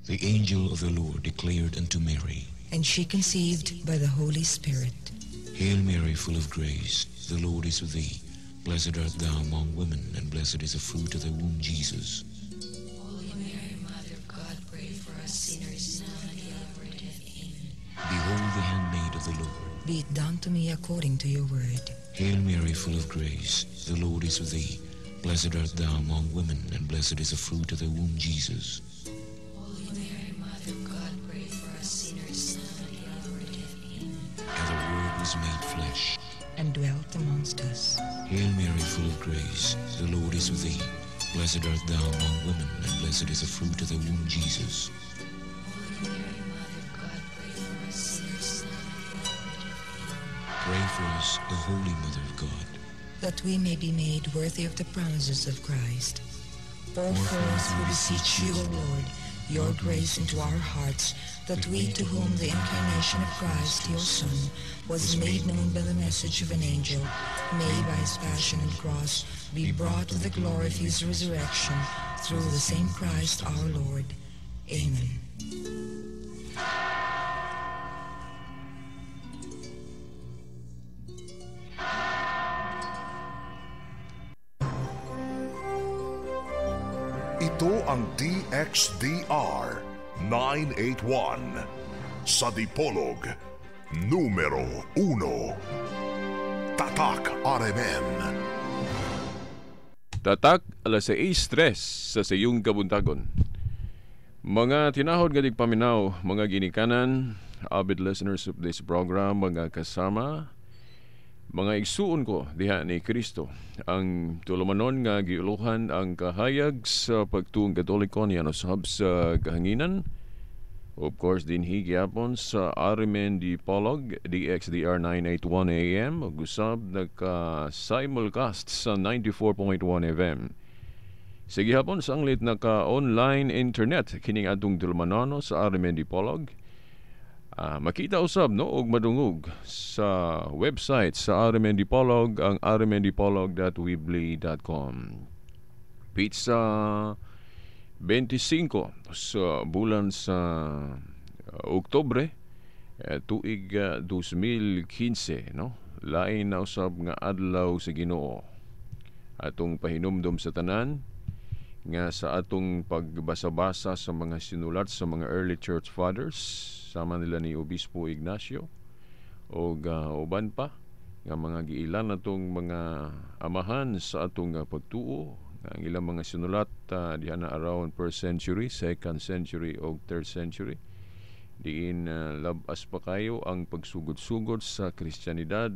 The angel of the Lord declared unto Mary, and she conceived by the Holy Spirit. Hail Mary, full of grace, the Lord is with thee. Blessed art thou among women, and blessed is the fruit of thy womb, Jesus. Holy Mary, Mother of God, pray for us sinners, now and at the hour of our death. Amen. Behold the handmaid of the Lord. Be it done to me according to your word. Hail Mary, full of grace, the Lord is with thee. Blessed art thou among women, and blessed is the fruit of thy womb, Jesus. Holy Mary, Mother of God, pray for us sinners, now and at the hour of our death. Amen. And the Word was made flesh and dwelt amongst us. Hail Mary, full of grace, the Lord is with thee. Blessed art thou among women, and blessed is the fruit of thy womb, Jesus. Holy Mary, Mother of God, pray for us sinners, now and at the hour of our death. Amen. Pray for us, O Holy Mother of God, that we may be made worthy of the promises of Christ. Pour forth, we beseech you, O Lord, your grace into our hearts, that we to whom the incarnation of Christ, your Son, was made known by the message of an angel, may by his passion and cross be brought to the glory of his resurrection, through the same Christ our Lord. Amen. Ito ang DXDR 981 sa Dipolog, numero 1. Tatak RMN. Tatak alas 6:03 sa sayong kabuntagon. Mga tinahod nga digpaminaw, mga ginikanan, avid listeners of this program, mga kasama, mga igsuon ko diha ni Kristo, ang tulumanon nga giuluhan ang kahayag sa pagtuong Katoliko niya usab sa kahanginan. Of course, dinhi gyapon sa RMN Dipolog, DXDR 981 AM, ug usab naka simulcast sa 94.1 FM. Sa gihapon sa anglit naka online internet kining atong tulumanon sa RMN Dipolog. Makita usab no og madungog sa website sa RMN Dipolog ang rmndipolog.weebly.com. Pizza 25 sa bulan sa Oktubre tuig 2015 no. Lain na usab nga adlaw sa Ginoo. Atong pahinumdom sa tanan nga sa atong pagbasa-basa sa mga sinulat sa mga early church fathers sama nila ni Obispo Ignacio og uban pa nga mga giilan natong mga amahan sa atong pagtuo. Ang ilang mga sinulat diha na around 1st century, 2nd century og 3rd century. Diin labas pa kayo ang pagsugod-sugod sa Kristiyanidad.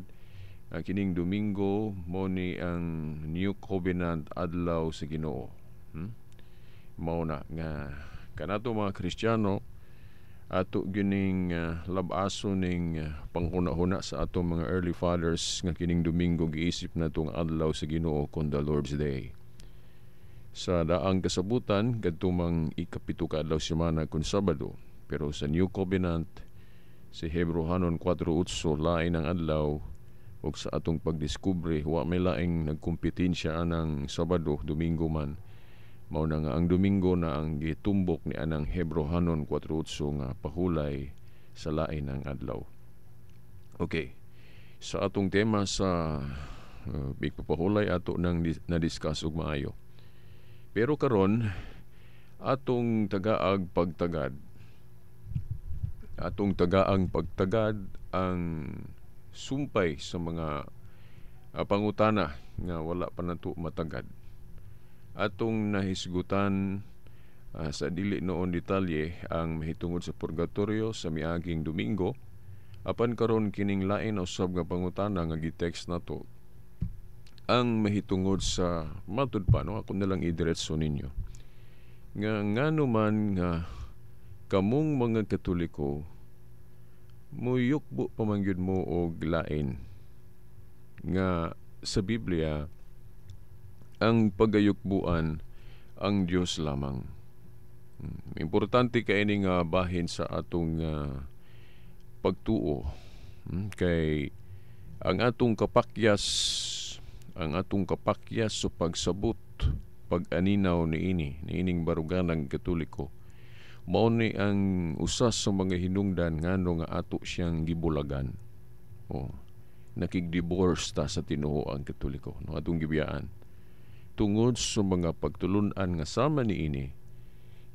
Kining Domingo mo ni ang New Covenant adlaw sa Ginoo. Mao na nga kanato mga Kristiyano ato gining labaso ning panghuna-huna sa atong mga early fathers nga kining Domingo giisip natong adlaw sa Ginoo kon the Lord's Day. Sa daang kasabutan kadto mang ikapito ka adlaw semana kun Sabado, pero sa New Covenant si Hebreohanon 4:8 lain ang adlaw ug sa atong pagdiskubre wa may laing nagkompetensya anang Sabado, Domingo man. Mao na nga ang Domingo na ang gitumbok ni anang Hebreohanon 4:8 nga pahulay sa lain ang adlaw. Okay. Sa atong tema sa igpapahulay ato nang na-discuss og maayo. Pero karon atong tagaag pagtagad. Atong tagaang pagtagad ang sumpay sa mga pangutana nga wala pa nato matagad. Atong nahisgutan sa dili noon detalye ang mahitungod sa purgatorio sa miaging Domingo. Apan karon kining lain usab nga pangutana nga gi-text nato ang mahitungod sa matud pa no, ako na lang idiretso ninyo nga ngano man nga kamong mga Katoliko muyukbo pa man gyud mo og lain nga sa Biblia ang pagayukbuan ang Dios lamang. Importante kay ini nga bahin sa atong pagtuo. Kay ang atong kapakyas sa pagsabot, pag-aninaw niini, niining baruganang Katoliko. Mao ni ang usas sa mga hinungdan ngano nga ato siyang gibulagan. Oh, nakig-divorce ta sa tinuoang Katoliko, no, atong gibiyaan. Tungod sa mga pagtulun-an nga sama niini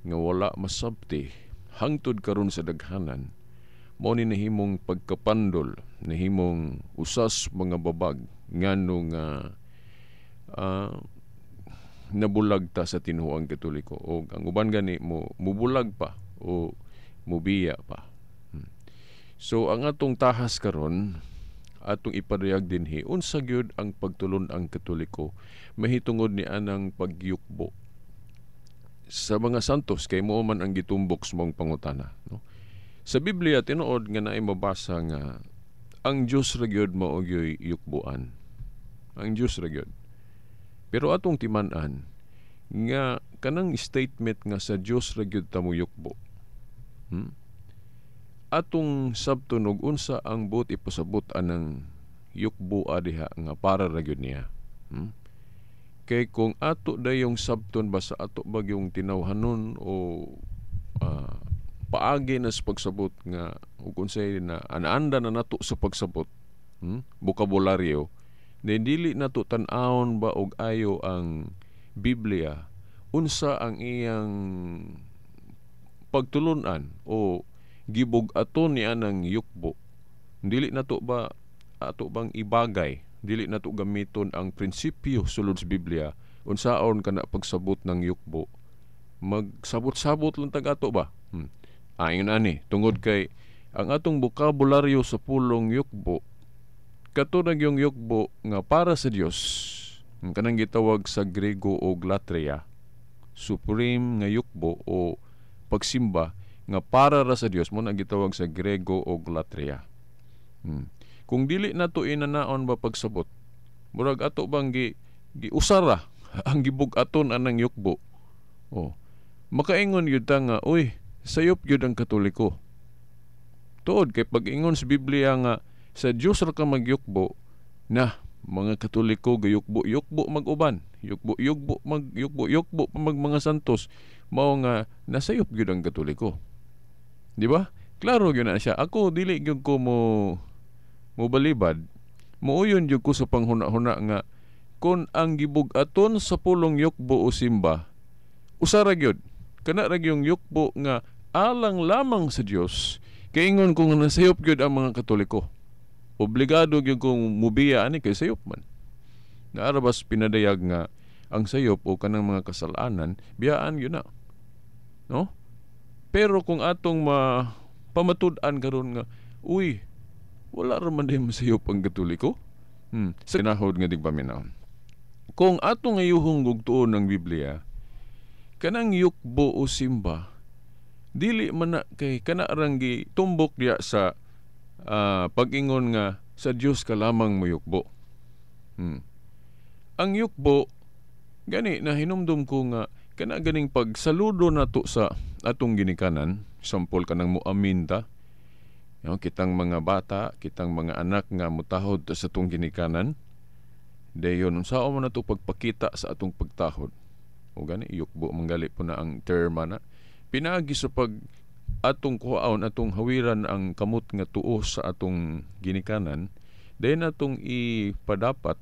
nga wala masabti hangtod karon sa daghanan, mao ni nahimong pagkapandol, nahimong usas mga babag ngano nga nabulag ta sa tinuoang Katoliko, o ang uban gani mo mubulag pa o mubiya pa. So ang atong tahas karon atong ipadayag dinhi unsa gyud ang pagtulon-ang Katoliko mahitungod ni anang pagyukbo sa mga santos, kay mao man ang gitumbok sa mong pangutana, no? Sa Biblia tinuod nga naay mabasa nga ang Dios ra gyud mao gyoy yukbuan. Ang Dios ra gyud. Pero atong timan-an nga kanang statement nga sa Dios ra gyud ta moyukbo. Atong sabton og unsa ang buot ipasabot anang yukbo diha nga para ra gyud niya. Kay kung ato dayong sabton ba sa ato bagyong tinawhanon o paagi na sa pagsabot nga ug unsay na anaanda na nato sa pagsabot, bokabularyo, dili nato tan-awon ba og ayo ang Biblia unsa ang iyang pagtulun-an o gibug-aton ni anang yukbo. Dili nato ba ato bang ibagay, dili nato gamiton ang prinsipyo sulod sa Biblia unsaon kana pagsabot ng yukbo. Magsabot-sabot lang tag ato ba? Ayon ani, tungod kay ang atong bokabularyo sa pulong yukbo kato na yung yukbo nga para sa Dios, ang kanang gitawag sa Grego og latria, supreme nga yukbo o pagsimba nga para ra sa Dios, mo na gitawag sa Grego og latria. Kung dili nato inanaon ba pagsabot, murag ato bang giusara ang gibug-aton anang yukbo. Oh, makaingon gyud ta nga, uy, sayop gyud ang Katoliko. Tuod kay pag-ingon sa Biblia nga sa Dios ra ka magyukbo, na mga Katoliko gayukbo yukbo mag-uban, yukbo yukbo mag yukbo yukbo mag mga santos, mao nga nasayop gyud ang Katoliko. Di ba? Klaro gyud na siya. Ako dili gyud ko mo mobalibad. Muuyon gyud ko sa panghuna-huna nga kon ang gibug-aton sa pulong yukbo o simba, usara gyud. Kana ra gyud yukbo nga alang lamang sa Dios. Kaingon kung nasayop gyud ang mga Katoliko. Obligado gyud kong mubiya ani kay sayop man. Naarabas pinadayag nga ang sayop o kanang mga kasalanan, biyaan gyud na. No? Pero kung atong pamatud-an karon nga, uy, wala ra man din masayop ang Katoliko. Sa tinahod nga digpaminaw. Kung atong ayuhong gugtuon ng Biblia, kanang yukbo o simba, dili man na kay kana rang gitumbok diya sa pag-ingon nga sa Dios ka lamang moyukbo. Ang yukbo gani na hinumdum ko nga kana ganing pagsaludo nato sa atong ginikanan, sampol kanang moamin ta. Yo, kitang mga bata, kitang mga anak nga motahod ta sa atong ginikanan. Dayon unsaon man nato pagpakita sa atong pagtahod. O gani yukbo manggali po na ang terma na pinaagi sa pag atong kuhaon, atong hawiran ang kamot nga tuo sa atong ginikanan, dayon atong ipadapat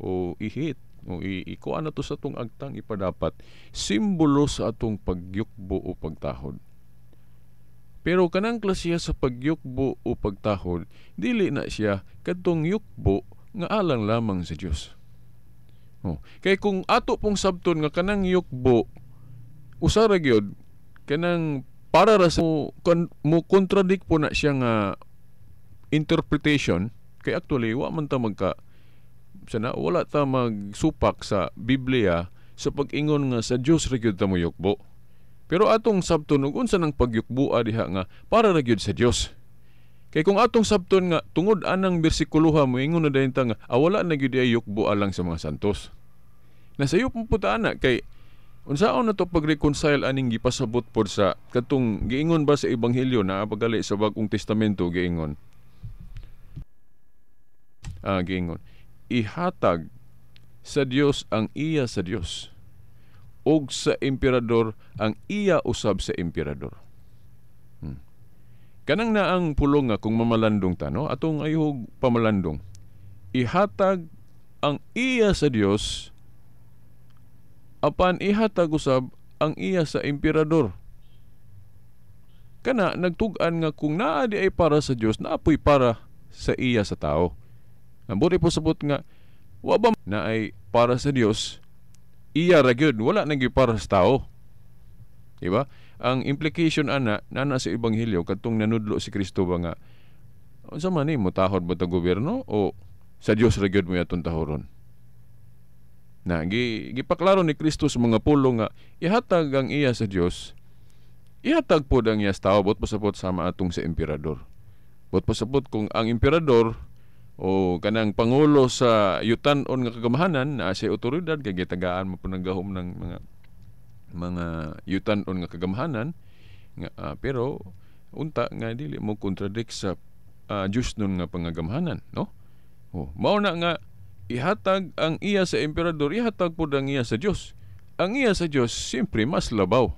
o ihit o ikuha na to sa atong agtang ipadapat, simbolo sa atong pagyukbo o pagtahod. Pero kanang klasiya sa pagyukbo o pagtahod, dili na siya kadtong yukbo nga alang lamang sa Dios. Oh, kay kung ato pong sabton nga kanang yukbo usara gyud kanang para ra sa mo contradict po na siya nga interpretation, kay actually wa man ta magka sana wala ta magsupak sa Biblia sa pag-ingon nga sa Dios ra gyud ta moyukbo. Pero atong sabton og unsa nang pagyukboa diha nga para ra gyud sa Dios. Kay kung atong sabton nga tungod anang bersikuloha moingon na dayon ta nga wala na gyud ay yukbo alang sa mga santos. Nasayop mo po ta ana kay unsaon na to pag-reconcile aning gipasabot pod sa katong giingon ba sa Ebanghelyo na pagali sa Bagong Testamento giingon. Giingon ihatag sa Dios ang iya sa Dios ug sa emperador ang iya usab sa emperador. Kanang naang pulong nga kung mamalandong ta, no? Atong ayhog pamalandong. Ihatag ang iya sa Dios apan ihatag usab ang iya sa emperador. Kana nagtug-an nga kung naa di ay para sa Dios, naapoy para sa iya sa tao. Ang buti po sabot nga wa ba na ay para sa Dios, iya ra gyud, wala na gyud para sa tao. Diba? Ang implication ana nana sa ebanghelyo kadtong nanudlo si Kristo ba nga unsa man ni motahod ba ta gobyerno o sa Dios ra gyud mo atong tahoron? Na gipaklaro ni Kristo sa mga pulong nga ihatag ang iya sa Dios, ihatag pod ang iya sa tao, buot pasabot sama atong sa emperador. Buot pasabot kung ang emperador o kanang pangulo sa yutan-on nga kagamahanan naa siya otoridad kay gitagaan mo po ng gahom ng mga yutan-on nga kagamahanan nga, pero unta nga dili mo contradict sa Diyos nun nga pangagamhanan, no? Oh, mao na nga ihatag ang iya sa emperador, ihatag pod ang iya sa Dios. Ang iya sa Dios siyempre mas labaw.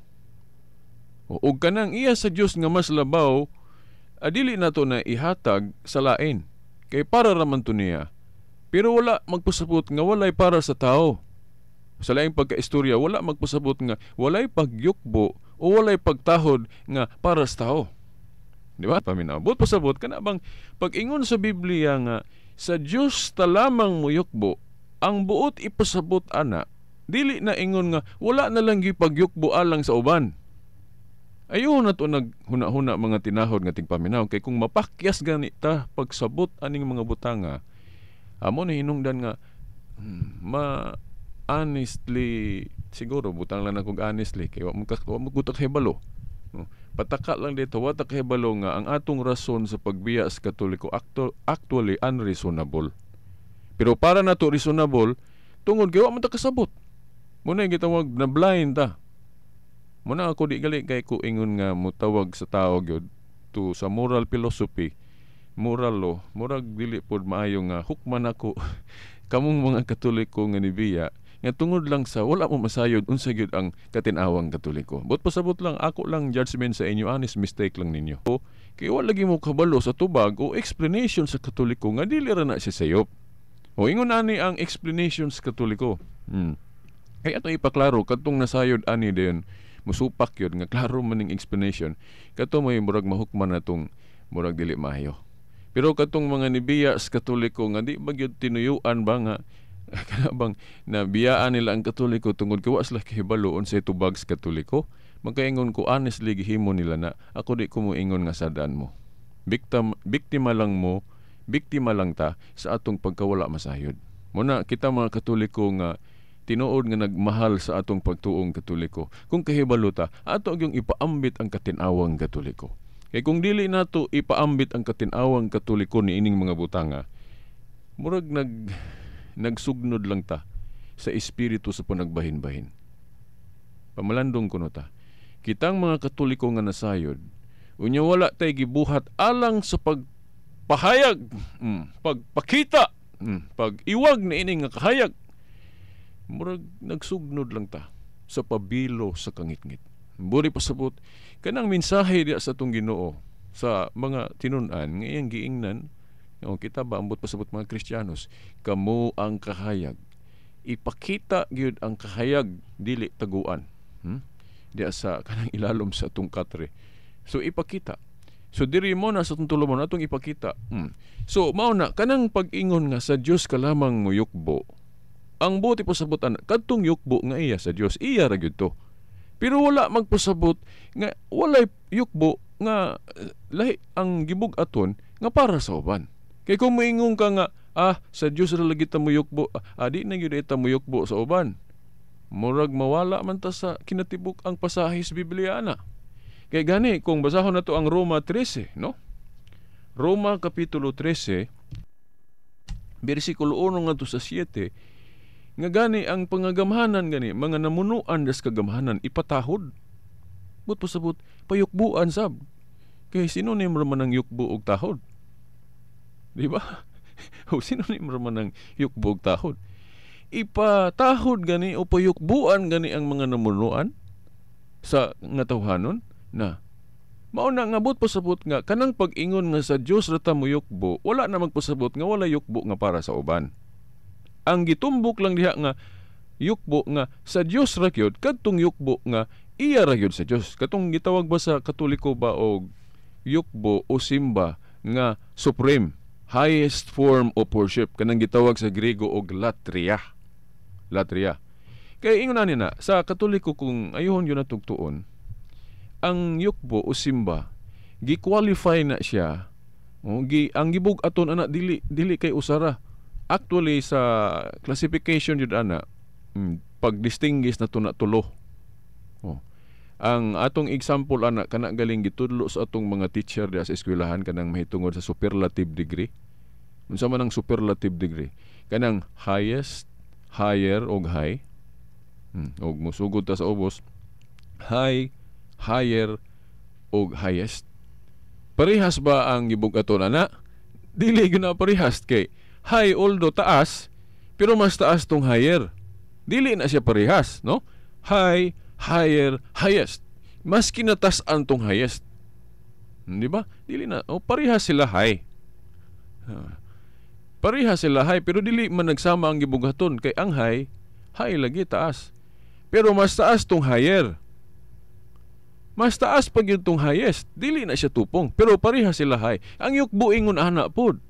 O, ug kanang iya sa Dios nga mas labaw, adili nato na ihatag sa lain. Kay para raman to niya. Pero wala magpasabot nga walay para sa tao. Sa laing pagkaistorya, wala magpasabot nga walay pagyukbo o walay pagtahod nga para sa tao. Di ba? Paminaw. But pasabot, kana bang pag-ingon sa Biblia nga sa Dios ta lamang muyukbo, ang buot ipasabot ana, dili na ingon nga wala na lang gipagyukbo alang sa uban. Ayon na to naghuna-huna mga tinahod nga tigpaminaw kay kung mapakyas gani ta pagsabot aning mga butanga, amo ni hinungdan nga ma honestly siguro butang lang akong honestly kay wa mo gutak hibalo. No? Pataka lang dito, wa ta kahibalo nga ang atong rason sa pagbiya sa Katoliko actually unreasonable. Pero para nato reasonable, tungod kay wa man ta kasabot. Muna yung gitawag na blind ta. Muna ako di gali kay ko ingon nga mutawag sa tao gyud to sa moral philosophy, moral law, murag dili pod maayo nga hukman ako kamong mga Katoliko nga nibiya nga tungod lang sa wala mo masayod unsa gyud ang katin-awang Katoliko. But pasabot lang ako lang judgment sa inyo, honest mistake lang ninyo. O, kay wala lagi mo kabalo sa tubag o explanation sa Katoliko nga dili ra na siya sayop. O ingon ani ang explanation sa Katoliko. Kay ato ipaklaro kadtong nasayod ani din musupak yun nga klaro man ning explanation kadto may murag mahukman natong murag dili maayo. Pero katong mga nibiya sa Katoliko nga di ba gyud tinuyuan ba nga kana bang nabiyaan nila ang Katoliko tungod kay wa sila kahibalo unsay tubag sa Katoliko, magkaingon ko honestly gihimo nila na ako di ko moingon nga sadaan mo. Biktima lang mo, biktima lang ta sa atong pagkawala masayod. Muna kita mga Katoliko nga tinuod nga nagmahal sa atong pagtuong Katoliko. Kung kahibalo ta, ato gyung ipaambit ang katin-awang Katoliko. Kay kung dili nato ipaambit ang katin-awang Katoliko niining mga butanga, murag nagsugnod lang ta sa espiritu sa panagbahin-bahin. Pamalandong kuno ta, kitang mga Katoliko nga nasayod, unya wala tay gibuhat alang sa pagpahayag, pagpakita, pag-iwag niining nga kahayag, murag nagsugnod lang ta sa pabilo sa kangitngit. Buri pasabot kanang mensahe diya sa atong Ginoo sa mga tinun-an nga iyang giingnan. O kita ba ambot pasabot mga Kristiyanos, kamo ang kahayag. Ipakita gyud ang kahayag dili taguan. Diya sa kanang ilalom sa atong katre. So ipakita. So diri mo na sa atong tulumon atong ipakita. So mao na kanang pag-ingon nga sa Dios ka lamang moyukbo. Ang buti pasabot ana kadtong yukbo nga iya sa Dios, iya ra gyud to. Pero wala magpasabot nga walay yukbo nga lahi ang gibug-aton nga para sa uban. Kay kung moingon ka nga sa Dios ra lagi ta moyukbo, di na gyud ta moyukbo sa uban. Murag mawala man ta sa kinatibuk ang pasahe sa Biblia ana. Kay gani kung basahon nato ang Roma 13, no? Roma kapitulo 13 bersikulo 1 ngadto sa 7, nga gani ang pangagamhanan gani mga namunuan das kagamhanan ipatahod. But pasabot payukbuan sab. Kay sinonim ra man ang yukbo og tahod. Di ba? O sinonim ra man ang yukbo og tahod. Ipatahod gani o payukbuan gani ang mga namunuan sa nga tawhanon na mao na nga buot pasabot nga kanang pag-ingon nga sa Dios ra ta moyukbo, wala na magpasabot nga wala yukbo nga para sa uban. Ang gitumbok lang diha nga yukbo nga sa Dios ra gyud, kadtong yukbo nga iya ra gyud sa Dios. Katong gitawag ba sa Katoliko ba og yukbo o simba nga supreme, highest form of worship, kanang gitawag sa Griego og latria. Latria. Kay ingon ani na sa Katoliko, kung ayuhon yun natugtuon, ang yukbo o simba gi-qualify na siya. O, ang gibug-aton ana dili dili kay usara. Actually, sa classification jud ana, pag distinguish na to na tulo. Oh. Ang atong example ana, kana galing gitudlo sa atong mga teacher diha sa eskwelahan, kanang mahitungod sa superlative degree. Unsa man ang superlative degree? Kanang highest, higher og high. Og musugod ta sa ubos, high, higher og highest. Parehas ba ang gibug-aton ana? Dili gyud na parehas, kay high, although taas, pero mas taas tong higher. Dili na siya parehas, no? High, higher, highest. Mas kinatas-an tong highest. Di ba? Dili na. O, parehas sila high. Ha. Parehas sila high, pero dili man nagsama ang gibughaton, kay ang high, high lagi, taas. Pero mas taas tong higher. Mas taas pag yun tong highest. Dili na siya tupong, pero pareha sila high. Ang yukbo ingon ana pod.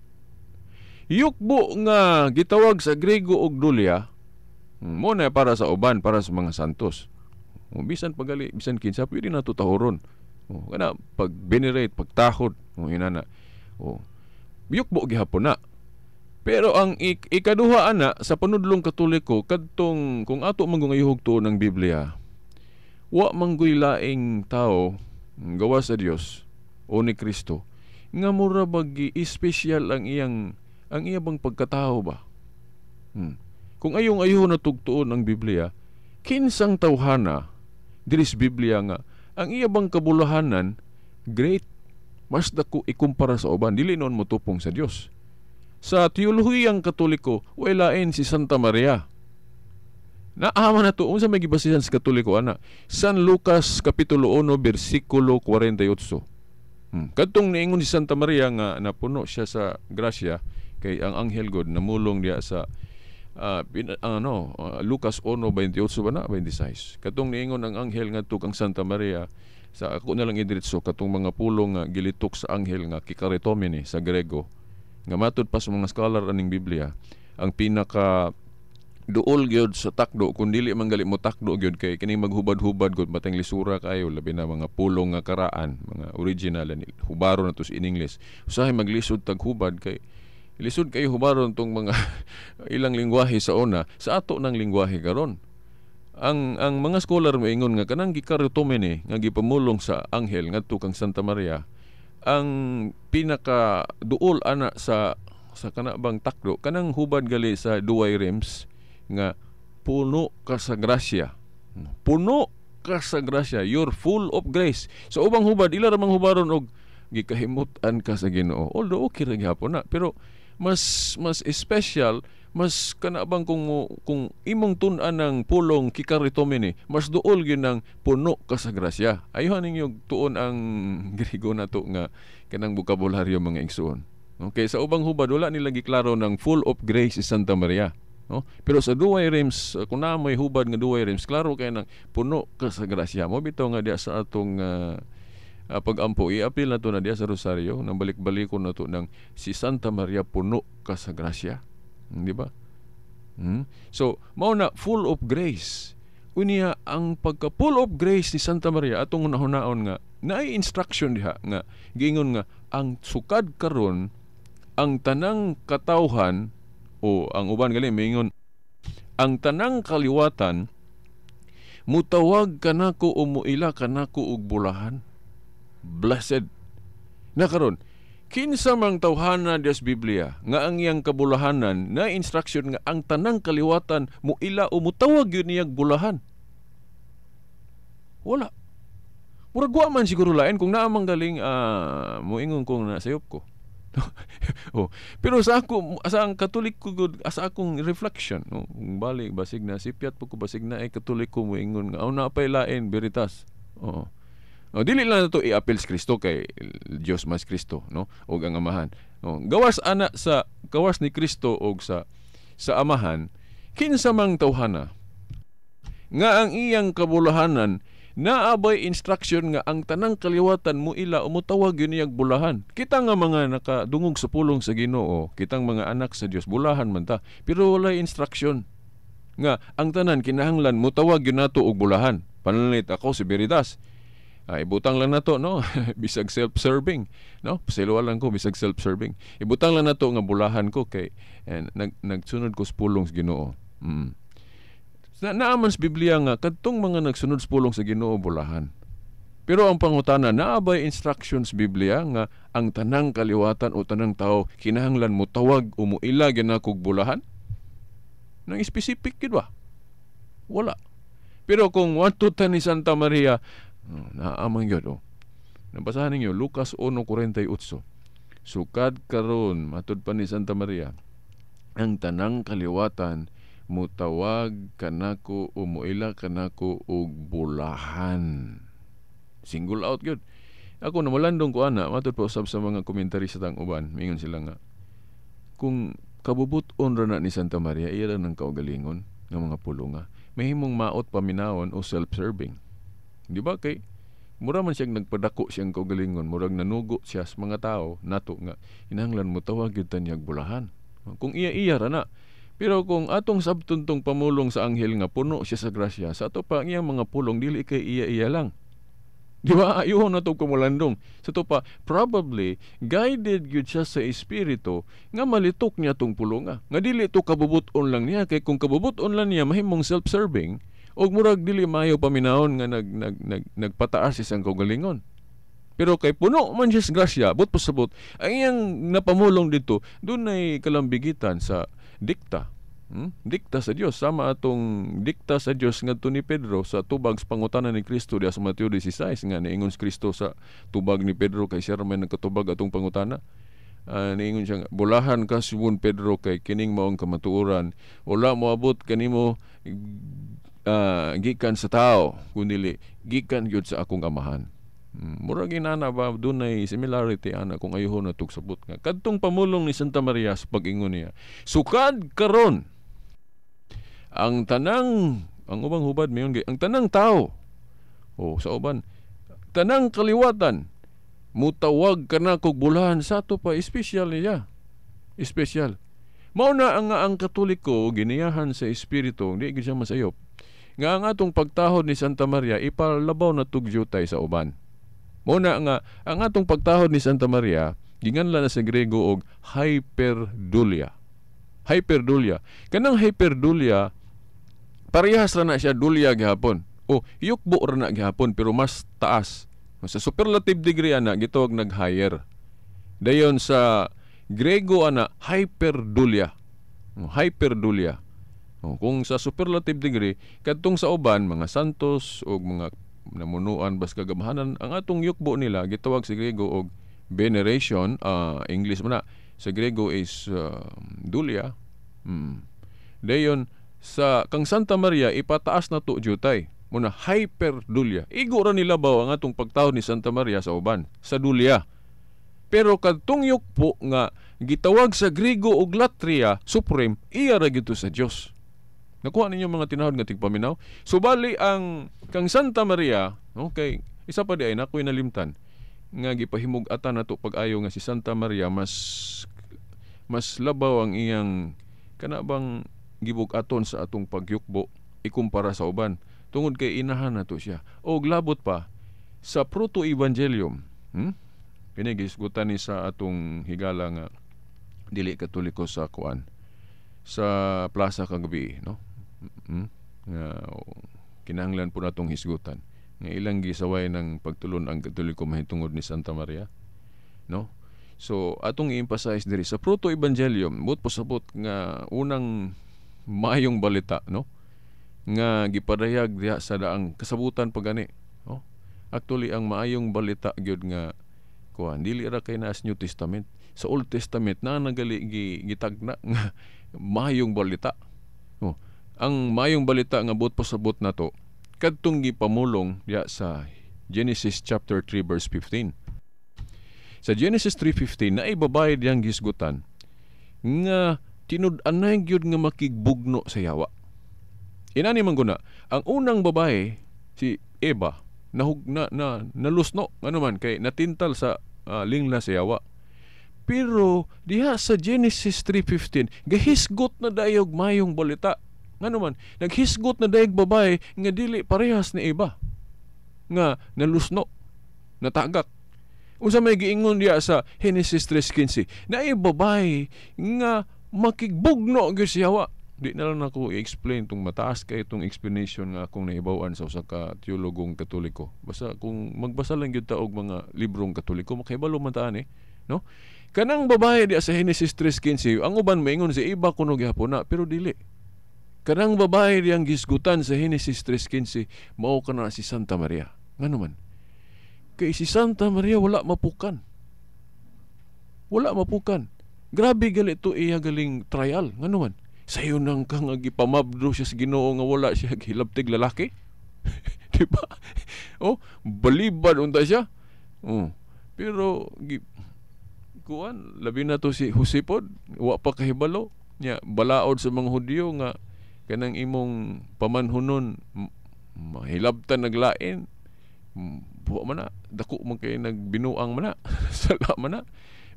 Yukbo nga gitawag sa Grego og dulia, mo na para sa uban, para sa mga santos. O, bisan pagali, bisan kinsa, pwede na to tahuron. O, kana pag venerate, pagtahod, o inana. O, yukbo gihapon na. Pero ang ikaduha ana sa panudlong Katoliko, kadtong kung ato manggungayuhog tuon ng Biblia, wa manggoy laing tao gawa sa Dios o ni Kristo nga mura bag espesyal ang iya bang pagkatao ba. Kung ayong ayo na tugtuon ang Biblia, kinsang tawhana diri sa Biblia nga ang iya bang kabulahanan great, mas dako ikumpara sa uban, dili noon motupong sa Dios. Sa teolohiyang Katoliko, way lain si Santa Maria. Naama na to, unsa may gibasihan sa Katoliko ana? San Lucas kapitulo 1 bersikulo 48. Kadtong niingon si Santa Maria nga napuno siya sa grasya kay ang anghel God namulong diha sa Lucas 1:28 ba na 26. Kadtong niingon ang anghel ngadto kang Santa Maria, sa ako na lang idiretso katong mga pulong nga gilitok sa anghel nga kikaritomene sa Grego, nga matud pa sa mga scholar aning Biblia, ang pinaka duol gyud sa takdo, kung dili man gali mo takdo gyud kay kining maghubad-hubad gud matang lisura kayo, labi na mga pulong nga karaan, mga original ani hubaro na to sa in English. Usahay maglisod tag hubad kay lisod kayo hubaron tong mga ilang lingwahe sa una sa ato ng lingwahe karon. Ang mga scholar moingon nga kanang gikaritomene nga gipamulong sa anghel ngadto kang Santa Maria, ang pinaka duol ana sa kana bang takdo, kanang hubad gali sa Duay Rems nga puno ka sa grasya. Puno ka sa grasya, you're full of grace. Sa ubang hubad, ila ra mang hubaron og gikahimut-an ka sa Ginoo. Although okay ra gihapon na, pero mas special, mas kana bang kung imong tun-an ng pulong kikaritomene, mas duol gyud ng puno ka sa grasya. Ayuhan ninyo tuon ang Griego nato nga kanang bokabularyo, mga igsoon. Okay, sa ubang hubad wala nila giklaro ng full of grace si Santa Maria. No? Pero sa Duay Rems, kung na may hubad nga Duay Rems, klaro kay nang puno ka sa grasya. Mo bitaw nga diya sa atong pag-ampo, i-appeal na to na diya sa Rosario, nang balik-balikon na to ng si Santa Maria puno ka sa grasya. Di ba? So, mao na full of grace. Unya ang pagka full of grace ni Santa Maria, atong hunahunaon nga naay instruction diha nga giingon nga ang sukad karon ang tanang katawhan, o ang uban gali maingon ang tanang kaliwatan mutawag kanako o muila kanako og bulahan. Blessed. Na karon, kinsa mang tawhana dias Biblia nga ang iyang kabulahanan na instruction nga ang tanang kaliwatan muila o mutawag yun niyang bulahan? Wala. Murag wa man siguro lain kung naa mang galing muingon kong nasayop ko. Oh, pero sa ako, sa ang Katoliko gud, sa akong reflection, no, kung balik basig na sipyat po ko, basig na ay Katoliko moingon nga aw na pay lain Veritas. Oo. Oh, dili lang nato i-appeal sa Kristo kay Dios mas Kristo, no? Og ang Amahan. Oh, gawas ana sa gawas ni Kristo og sa Amahan, kinsa mang tawhana nga ang iyang kabulahanan naabay instruction nga ang tanang kaliwatan mo ila o motawag yun niyag bulahan. Kita nga mga nakadungog sa pulong sa Ginoo, kitang mga anak sa Dios, bulahan man ta. Pero walay instruction nga ang tanan kinahanglan motawag yun nato og bulahan. Pananlit ako si Veritas. Ibutang lang nato, no, bisag self-serving, no, pasiluan lang ko bisag self-serving. Ibutang lang nato nga bulahan ko kay and nagsunod ko sa pulong sa Ginoo. Na naaman sa Biblia nga kadtong mga nagsunod sa pulong sa Ginoo bulahan. Pero ang pangutana, naa bay instructions Biblia nga ang tanang kaliwatan o tanang tao kinahanglan mo tawag o moila ginakog bulahan? Nang specific gid ba? Wala. Pero kung wanto ta ni Santa Maria, oh, naamang yun, oh. Nabasahan ninyo Lucas 1:48. Sukad karon matud pa ni Santa Maria, ang tanang kaliwatan mutawag kanako o muila kanako og bulahan. Single out gyud. Ako namulandong ko ana, matud pa usab sa mga komentary sa tang uban, mingon sila nga kung kabubut-on ra na ni Santa Maria, iya ra ng kaugalingon nga mga pulunga. Mahimong maot paminawon o self-serving. Di ba kay mura man siyang nagpadako siyang kaugalingon, murag nanugo siya sa mga tao nato nga kinahanglan mo tawag gyud ta niyag bulahan. Kung iya-iya ra na. Pero kung atong sabton tong pamulong sa anghel nga puno siya sa grasya, sa ato pa ang iyang mga pulong dili kay iya-iya lang. Di ba? Ayuhon na to kumulandong. Sa to pa, probably guided gyud siya sa espiritu nga malitok niya tong pulonga. Nga dili to kabubut-on lang niya, kay kung kabubut-on lang niya mahimong self-serving og murag dili maayo paminawon nga nag nag nag nagpataas isang kaugalingon. Pero kay puno man siya sa grasya, but pasabot, ang iyang napamulong dito, dunay kalambigitan sa dikta. Dikta sa Dios, sama atong dikta sa Dios ngadto ni Pedro sa tubag sa pangutana ni Kristo diha sa Mateo 16 nga niingon si Kristo sa tubag ni Pedro kay siya ra may nagkatubag atong pangutana. Niingon siya nga, bulahan ka Simon Pedro kay kining maong kamatuoran, wala moabot kanimo gikan sa tao kundili gikan gyud sa akong Amahan. Murag inana ba dunay similarity ana kung ayuhon na tugsabot nga kadtong pamulong ni Santa Maria sa pag-ingon niya, sukad karon ang tanang, ang ubang hubad mayon ang tanang tao o sa uban tanang kaliwatan mutawag kanakog bulahan. Sa ato pa espesyal niya, espesyal. Mao na ang Katoliko giniyahan sa espiritu, di gyud siya masayop nga ang atong pagtahod ni Santa Maria ipalabaw na tugyutay sa uban. Mao na nga ang atong pagtahod ni Santa Maria ginganlan na sa Grego og hyperdulia. Hyperdulia. Kanang hyperdulia parehas ra na siya dulia gihapon. O yukbo ra na gihapon pero mas taas. Sa superlative degree ana gitawag nag-higher. Dayon sa Grego ana hyperdulia. Hyperdulia. Kung sa superlative degree kadtong sa uban mga santos o mga namunuan bas kagamhanan, ang atong yukbo nila gitawag sa Grego og veneration, English man na sa Grego is dulia. Dayon sa kang Santa Maria ipataas na to jutay muna hyperdulia. Igo ra nila baw ang atong pagtawod ni Santa Maria sa uban sa dulia. Pero kadtong yukbo nga gitawag sa Grego og latria supreme, iya ra gyud sa Dios. Nakuha ninyo mga tinahod nga tigpaminaw. Subali ang kang Santa Maria, okay, isa pa di ay nakoy nalimtan nga gipahimug-atan nato pag-ayo nga si Santa Maria mas labaw ang iyang kana bang gibug-aton sa atong pagyukbo ikumpara sa uban tungod kay inahan nato siya. Og labot pa sa proto-evangelium, kini gisgutan ni sa atong higala nga dili Katoliko sa kuan sa plaza kagabi, no? Nga kinahanglan po natong hisgutan nga ilang gisaway ng pagtulon ang Katoliko mahitungod ni Santa Maria, no? So atong i-emphasize diri sa proto-evangelium, but pasabot nga unang maayong balita, no, nga gipadayag diha sa daang kasabutan pagani, no? Actually ang maayong balita gyud nga kuan dili ra kay naas New Testament. Sa Old Testament na nagali gitagna nga mayong balita. Oh, ang mayong balita nga buot pasabot nato kadtong gipamulong diya sa Genesis chapter 3 verse 15. Sa Genesis 3:15 naay babae diyang gisgutan nga tinud-anay gyud nga makigbugno sa yawa. Inani man guna, ang unang babae si Eva nahug na, na nalusno ano man kay natintal sa lingla sa yawa. Pero diha sa Genesis 3:15 gahisgot na dayog mayong balita. Ngano man naghisgot na dayog babae nga dili parehas ni Eva nga nalusno, natagak. Unsa may giingon diha sa Genesis 3:15, naay babae nga makigbugno gyud siya wa. Di na lang ako i-explain tong mataas kay itong explanation nga akong nahibaw-an sa usa ka teologong Katoliko. Basta kung magbasa lang gyud ta og mga librong Katoliko, makahibalo man ta ani, no? Kanang babae diha sa Genesis 3:15, ang uban maingon si Eva kuno gihapon na, pero dili. Kanang babae diyang gisgutan sa Genesis 3:15, mao kana si Santa Maria. Ngano man? Kay si Santa Maria wala mapukan. Wala mapukan. Grabe gali to iya galing trial. Ngano man? Sayo nang kang gipamabdo siya sa Ginoo nga wala siya gilabtig lalaki. Di ba? Oh, balibad unta siya. Oh, pero kuan labi na to si Jose pod, wa pa kahibalo nya balaod sa mga Hudyo nga kanang imong pamanhunon mahilabtan naglain. Buwa man na, dako man kay nagbinuang man na, sala man na.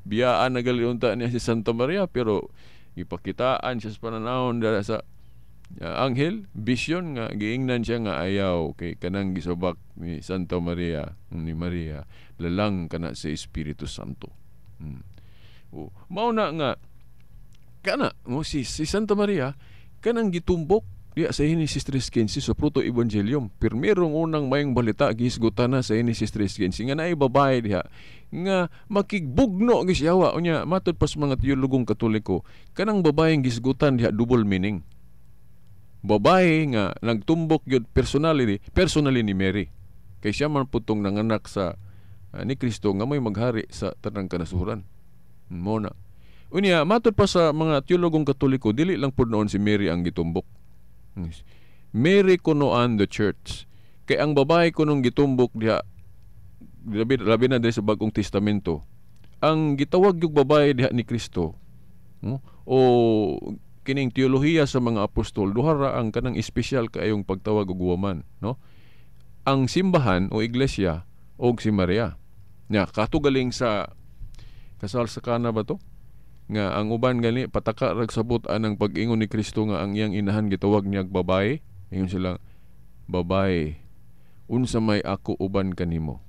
Biyaan na gali unta niya si Santa Maria, pero ipakitaan siya sa pananawon dara sa anghel, vision nga giingnan siya nga ayaw kay kanang gisubak ni Santa Maria, ni Maria, lalang kana sa Espiritu Santo. O, mao na nga kana mo si Santa Maria kanang gitumbok diya sa Genesis 3:15 sa Proto Evangelium. Pirmirong unang mayong balita gihisgutan na sa Genesis 3:15 nga naay babae diha nga makigbugno gyud siya wa. Unya matud pa sa mga teologong Katoliko, kanang babaeng gisgutan diha double meaning. Babae nga nagtumbok gyud personally ni Mary. Kay siya man putong nanganak sa ni Kristo nga may maghari sa tanang kanasuran. Mo na. Unya matud pa sa mga teologong Katoliko, dili lang pud noon si Mary ang gitumbok. Mary kunoan the church. Kay ang babae kunong gitumbok diha, labi na diri sa Bagong Testamento, ang gitawag yung babae diha ni Kristo, no? O kining teolohiya sa mga apostol, duha ra ang kanang espesyal kaayong pagtawag og woman, no? Ang simbahan o iglesia og si Maria. Nya katugaling sa kasal sa Kana ba to? Nga ang uban gani pataka rag sabot anang pag-ingon ni Kristo nga ang iyang inahan gitawag niya babae. Ingon sila, babae, unsa may ako uban kanimo?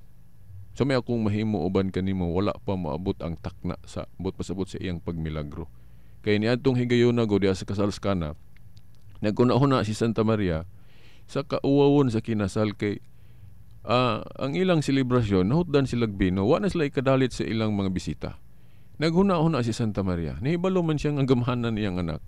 Sa may akong mahimo uban kanimo, wala pa moabot ang takna sa buot pasabot sa iyang pagmilagro. Kay niadtong higayona go diha sa kasal sa Kana, naguna-huna si Santa Maria sa kauwawon sa kinasal kay ang ilang selebrasyon nahutdan silag bino, wa na sila ikadalit sa ilang mga bisita. Naghuna-huna si Santa Maria. Nahibalo man siyang ang gamhanan niyang anak.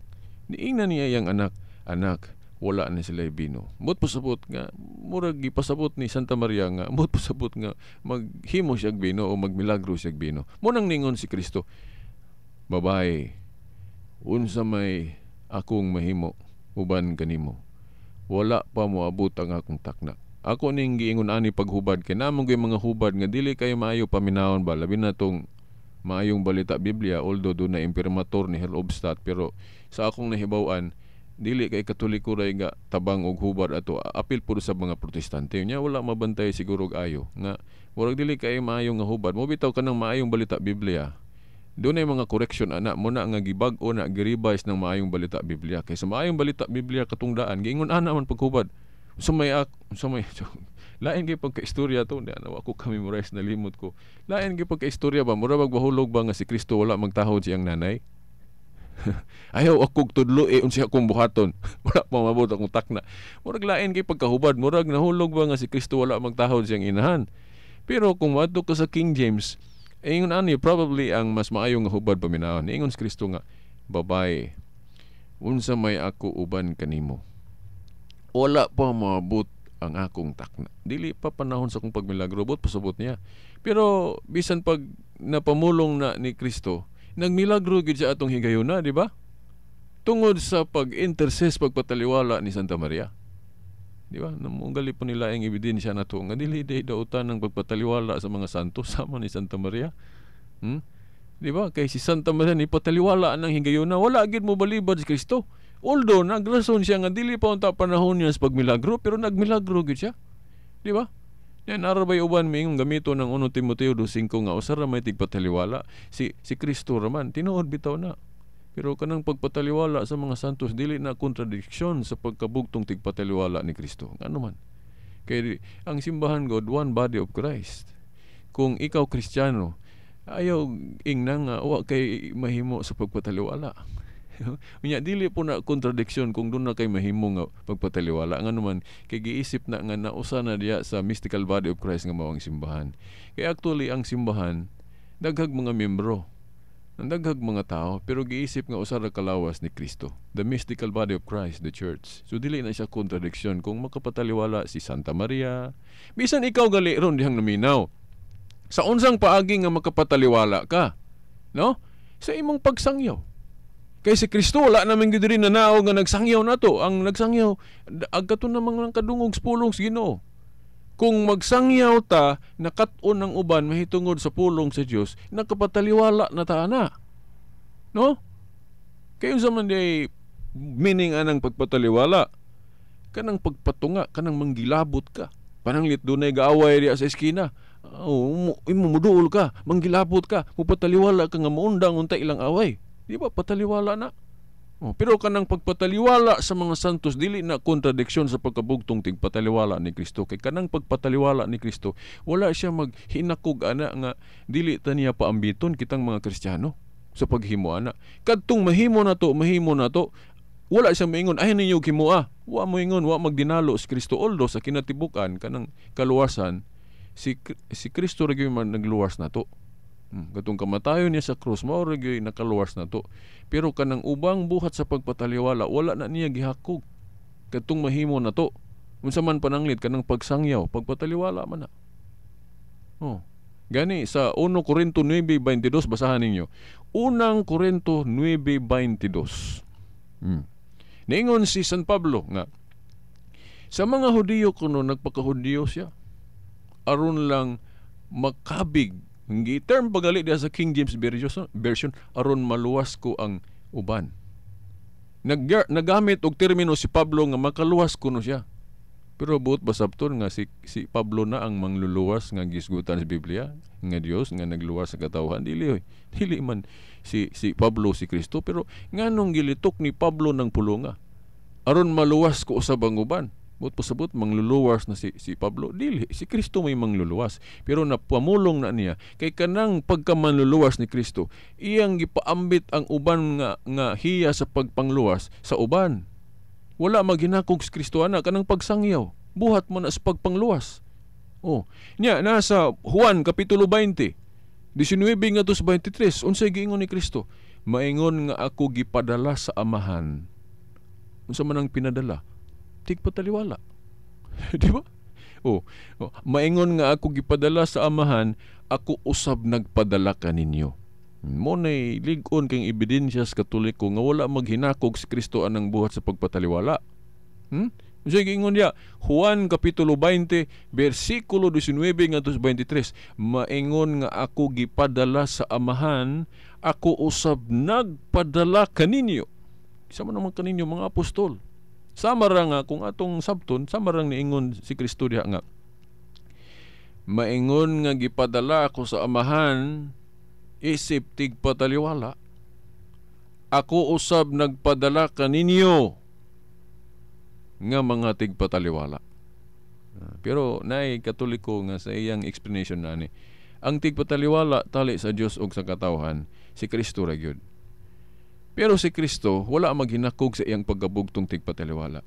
Niingnan niya iyang anak, anak, wala na sila bino. Mut pasabot nga, murag gipasabot ni Santa Maria nga, mut pasabot nga, maghimo siyag bino o magmilagro siyag bino. Munang ningon si Kristo, babae, unsa may akong mahimo, uban kanimo. Wala pa moabot ang akong takna. Ako ning giingon ani paghubad, kay namong gyud mga hubad nga dili kayo maayo paminawon ba, labi na tong maayong balita Biblia, although doon na imprimatur ni Herr Obstat, pero sa akong nahibaw-an dili kay Katoliko ray nga tabang og hubad ato, apil pud sa mga Protestante. Nya wala mabantay siguro og ayo nga murag dili kay maayong nga hubad mo bitaw kanang maayong balita Biblia. Doon ay mga correction ana mo na nga gibag-o na gi-revise ng maayong balita Biblia. Kay sa maayong balita Biblia katungdaan giingon ana man paghubad. Sumay lain kay pagka-istorya to, di na ako kami memorize, nalimot ko. Lain kay pagka-istorya ba, mura magbahulog ba nga si Kristo wala magtahod siyang nanay? Ayaw akong tudlo unsa akong buhaton. Wala pa mabot akong takna. Murag lain kay pagkahubad, murag nahulog ba nga si Kristo wala magtahod siyang inahan? Pero kung moadto ka sa King James, ingon ani probably ang mas maayo nga hubad paminawon. Ingon si Kristo nga, babae, unsa may ako uban kanimo? Wala pa maabot ang akong takna. Dili pa panahon sa akong pagmilagro, bot pasabot niya. Pero bisan pag napamulong na ni Kristo, Nagmilagro gid siya atong higayuna, di ba? Tungod sa pag-intercess, pagpataliwala ni Santa Maria. Di ba? Namunggali po nila ang ebidensya na to nga dili day dautan ng pagpataliwala sa mga santo sama ni Santa Maria. Di ba? Kay si Santa Maria ni pataliwala ang higayuna, wala gid mo balibad si Kristo. Although nagrason siya nga dili pa unta panahon niya sa pagmilagro, pero nagmilagro gid siya. Di ba? Yan arabay uban miingon gamito ng 1 Timoteo 2:5 nga usa ra may tigpataliwala si Kristo raman, tinuod bitaw na. Pero kanang pagpataliwala sa mga santos dili na kontradiksyon sa pagkabugtong tigpataliwala ni Kristo. Ngano man? Kay ang simbahan God, one body of Christ. Kung ikaw Kristiyano, ayaw ingna nga wa kay mahimo sa pagpataliwala. Unya dili po na kontradiksyon kung doon na kay mahimo nga pagpataliwala. Ngano man kay giisip na nga nausa na diya sa mystical body of Christ nga mao ang simbahan. Kay actually ang simbahan daghag mga membro, daghag mga tao, pero giisip nga usa ra kalawas ni Kristo, the mystical body of Christ, the church. So dili na siya kontradiksyon kung makapataliwala si Santa Maria. Bisan ikaw gali ron dihang naminaw, sa unsang paagi nga makapataliwala ka, no? Sa imong pagsangyaw. Kay si Kristo wala naman gid rin nanaog nga nagsangyaw nato. Ang nagsangyaw agkato namang lang kadungog sa pulong sa Ginoo. Kung magsangyaw ta, nakat-on ang uban mahitungod sa pulong sa Dios, nakapataliwala na ta ana. No? Kay unsa man di meaning anang pagpataliwala? Kanang pagpatunga, kanang manggilabot ka. Pananglit dunay gaaway diya sa eskina. Oh, imo muduol ka, manggilabot ka, mupataliwala ka nga moundang unta ilang away. Di ba pataliwala na? Oh, pero kanang pagpataliwala sa mga santos dili na kontradiksyon sa pagkabugtong tigpataliwala ni Kristo. Kay kanang pagpataliwala ni Kristo, wala siya maghinakog ana nga dili ta niya paambiton kitang mga Kristiyano sa paghimo ana. Kadtong mahimo na to, wala siya maingon ay ninyo himoa. Wa moingon, wa magdinalo si Kristo. Although sa kinatibukan kanang kaluwasan, si Kristo ra gyud man nagluwas na to. Katong kamatayon niya sa krus, mao ra gyud nakaluwas na to. Pero kanang ubang buhat sa pagpataliwala, wala na niya gihakog. Katong mahimo na to. Unsa man pananglit kanang pagsangyaw, pagpataliwala man na. Oh. Gani sa 1 Corinto 9:22, basahan ninyo. 1 Corinto 9:22. Niingon si San Pablo nga sa mga Hudiyo kuno nagpakahudiyo siya aron lang makabig. Ang term pagali diya sa King James Version, aron maluwas ko ang uban. Nagamit og termino si Pablo nga makaluwas kuno siya. Pero buot basabton nga si Pablo na ang mangluluwas nga gisgutan sa Biblia, nga Dios nga nagluwas sa katawhan. Dili oy. Dili man si Pablo si Kristo, pero nganong gilitok ni Pablo ng pulunga aron maluwas ko usab ang uban. Buot pasabot mangluluwas na si Pablo. Dili, si Kristo may mangluluwas. Pero napamulong na niya kay kanang pagkamanluluwas ni Kristo, iyang gipaambit ang uban nga hiya sa pagpangluwas sa uban. Wala maghinakog si Kristo ana kanang pagsangyaw. Buhat mo na sa pagpangluwas. Oh, nya nasa Juan kapitulo 20, 19 ngadto sa 23, unsay giingon ni Kristo? Maingon nga ako gipadala sa Amahan. Unsa man ang pinadala? Tigpataliwala. Di ba? Oh, maingon nga ako gipadala sa Amahan, ako usab nagpadala kaninyo. Mo nay lig-on kang ebidensya sa Katoliko nga wala maghinakog si Kristo anang buhat sa pagpataliwala. Unsay giingon diya? Juan kapitulo 20 bersikulo 19 ngadto sa 23, maingon nga ako gipadala sa Amahan, ako usab nagpadala kaninyo. Sama naman kaninyo mga apostol. Sama ra nga kung atong sabton, sama ra niingon si Kristo diha nga maingon nga gipadala ako sa Amahan isip tigpataliwala, ako usab nagpadala kaninyo nga mga tigpataliwala. Pero naay Katoliko nga sa iyang explanation nani, ang tigpataliwala tali sa Dios og sa katawhan si Kristo ra gyud. Pero si Kristo wala maghinakog sa iyang pagkabugtong tigpataliwala.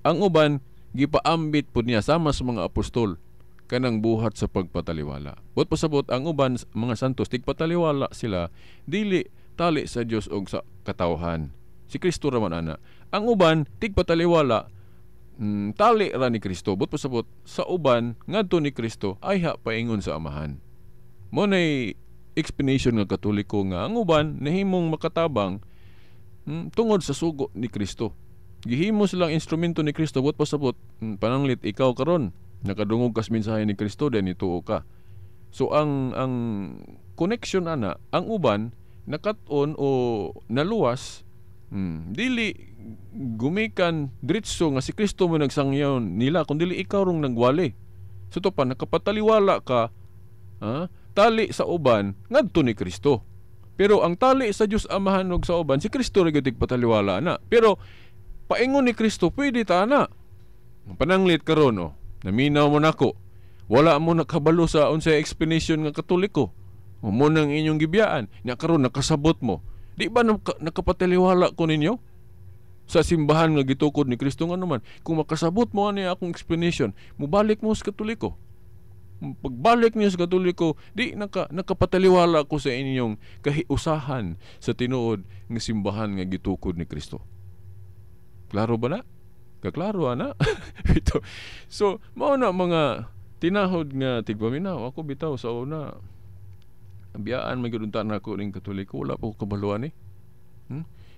Ang uban gipaambit pud niya sama sa mga apostol kanang buhat sa pagpataliwala. Buot pasabot ang uban mga santos tigpataliwala sila dili tali sa Dios og sa katawhan. Si Kristo ra man ana. Ang uban tigpataliwala tali ra ni Kristo. Buot pasabot sa uban ngadto ni Kristo ayha paingon sa Amahan. Mo nay explanation nga Katoliko nga ang uban nahimong makatabang tungod sa sugo ni Kristo. Gihimo silang instrumento ni Kristo, buot pasabot, pananglit ikaw karon nakadungog kas mensahe ni Kristo, then ituo ka. So ang connection ana, ang uban nakat-on o naluwas, dili gumikan diretso nga si Kristo mo nagsangyaw nila, kun dili ikaw rong nagwali. So to pa nakapataliwala ka, tali sa uban ngadto ni Kristo. Pero ang tali sa Dios Amahan ug sa uban, si Kristo ra gyud pataliwala na. Pero paingon ni Kristo pwede ta na. Pananglit karon, oh, naminaw mo nako. Wala mo nakabalo sa unsay explanation nga Katoliko. O mo nang inyong gibiyaan. Nya karon nakasabot mo. Di ba nakapataliwala ko ninyo sa simbahan nga gitukod ni Kristo? Nga naman kung makasabot mo ani akong explanation, mubalik mo sa Katoliko. Pagbalik niyo sa Katoliko, di nakapataliwala ko sa inyong kahiusahan sa tinuod nga simbahan nga gitukod ni Kristo. Klaro ba na? Kaklaro ana. Ito. So mao na mga tinahod nga tigpaminaw. Ako bitaw sa una, biyaan man gyud unta nako ning Katoliko, wala pa ko kabaluan eh.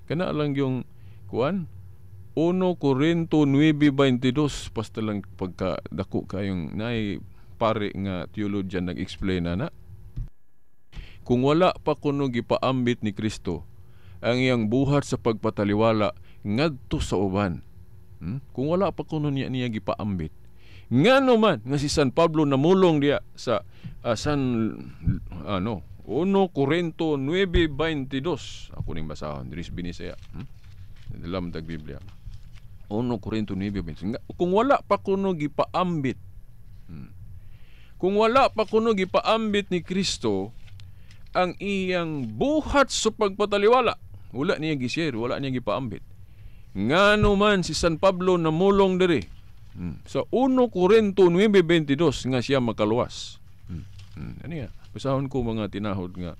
Kana lang yung kuan 1 Corinto 9:22, basta lang pagka dako kayong naay pare nga theologian nag-explain na. Kung wala pa kuno gipaambit ni Kristo ang iyang buhat sa pagpataliwala ngadto sa uban. Kung wala pa kuno niya gipaambit. Ngano man nga si San Pablo namulong diya sa San ano 1 Corinto 9:22. Ako ning basahon diri sa Binisaya. Dalam tag Biblia. 1 Corinto 9:22. Kung wala pa kuno gipaambit. Kung wala pa kuno gipaambit ni Kristo ang iyang buhat sa pagpataliwala, wala niya gi-share, wala niya gipaambit. Ngano man si San Pablo namulong diri sa 1 Corinto 9:22 nga siya makaluwas. Ano nga? Basahon ko mga tinahod nga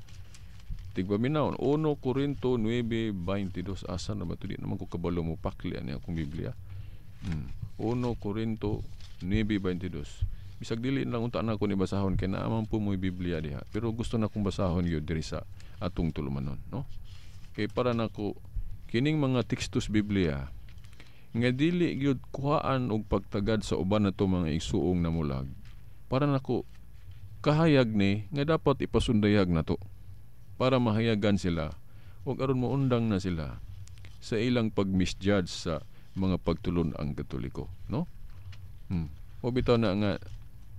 tigpaminaw. 1 Corinto 9:22. Asa na ba ito? Di naman ko kabalo mo pakli ani akong Biblia. 1 Corinto 9:22. Bisag dili lang unta na ako ni basahon kay naaman po mo'y Biblia diha. Pero gusto na akong basahon gyud diri sa atong tulumanon, no? Kay para nako kining mga tekstos Biblia nga dili gyud kuhaan og pagtagad sa uban nato mga igsuong namulag. Para nako kahayag ni nga dapat ipasundayag nato para mahayagan sila ug aron moundang na sila sa ilang pag-misjudge sa mga pagtulon ang Katoliko, no? O bitaw na nga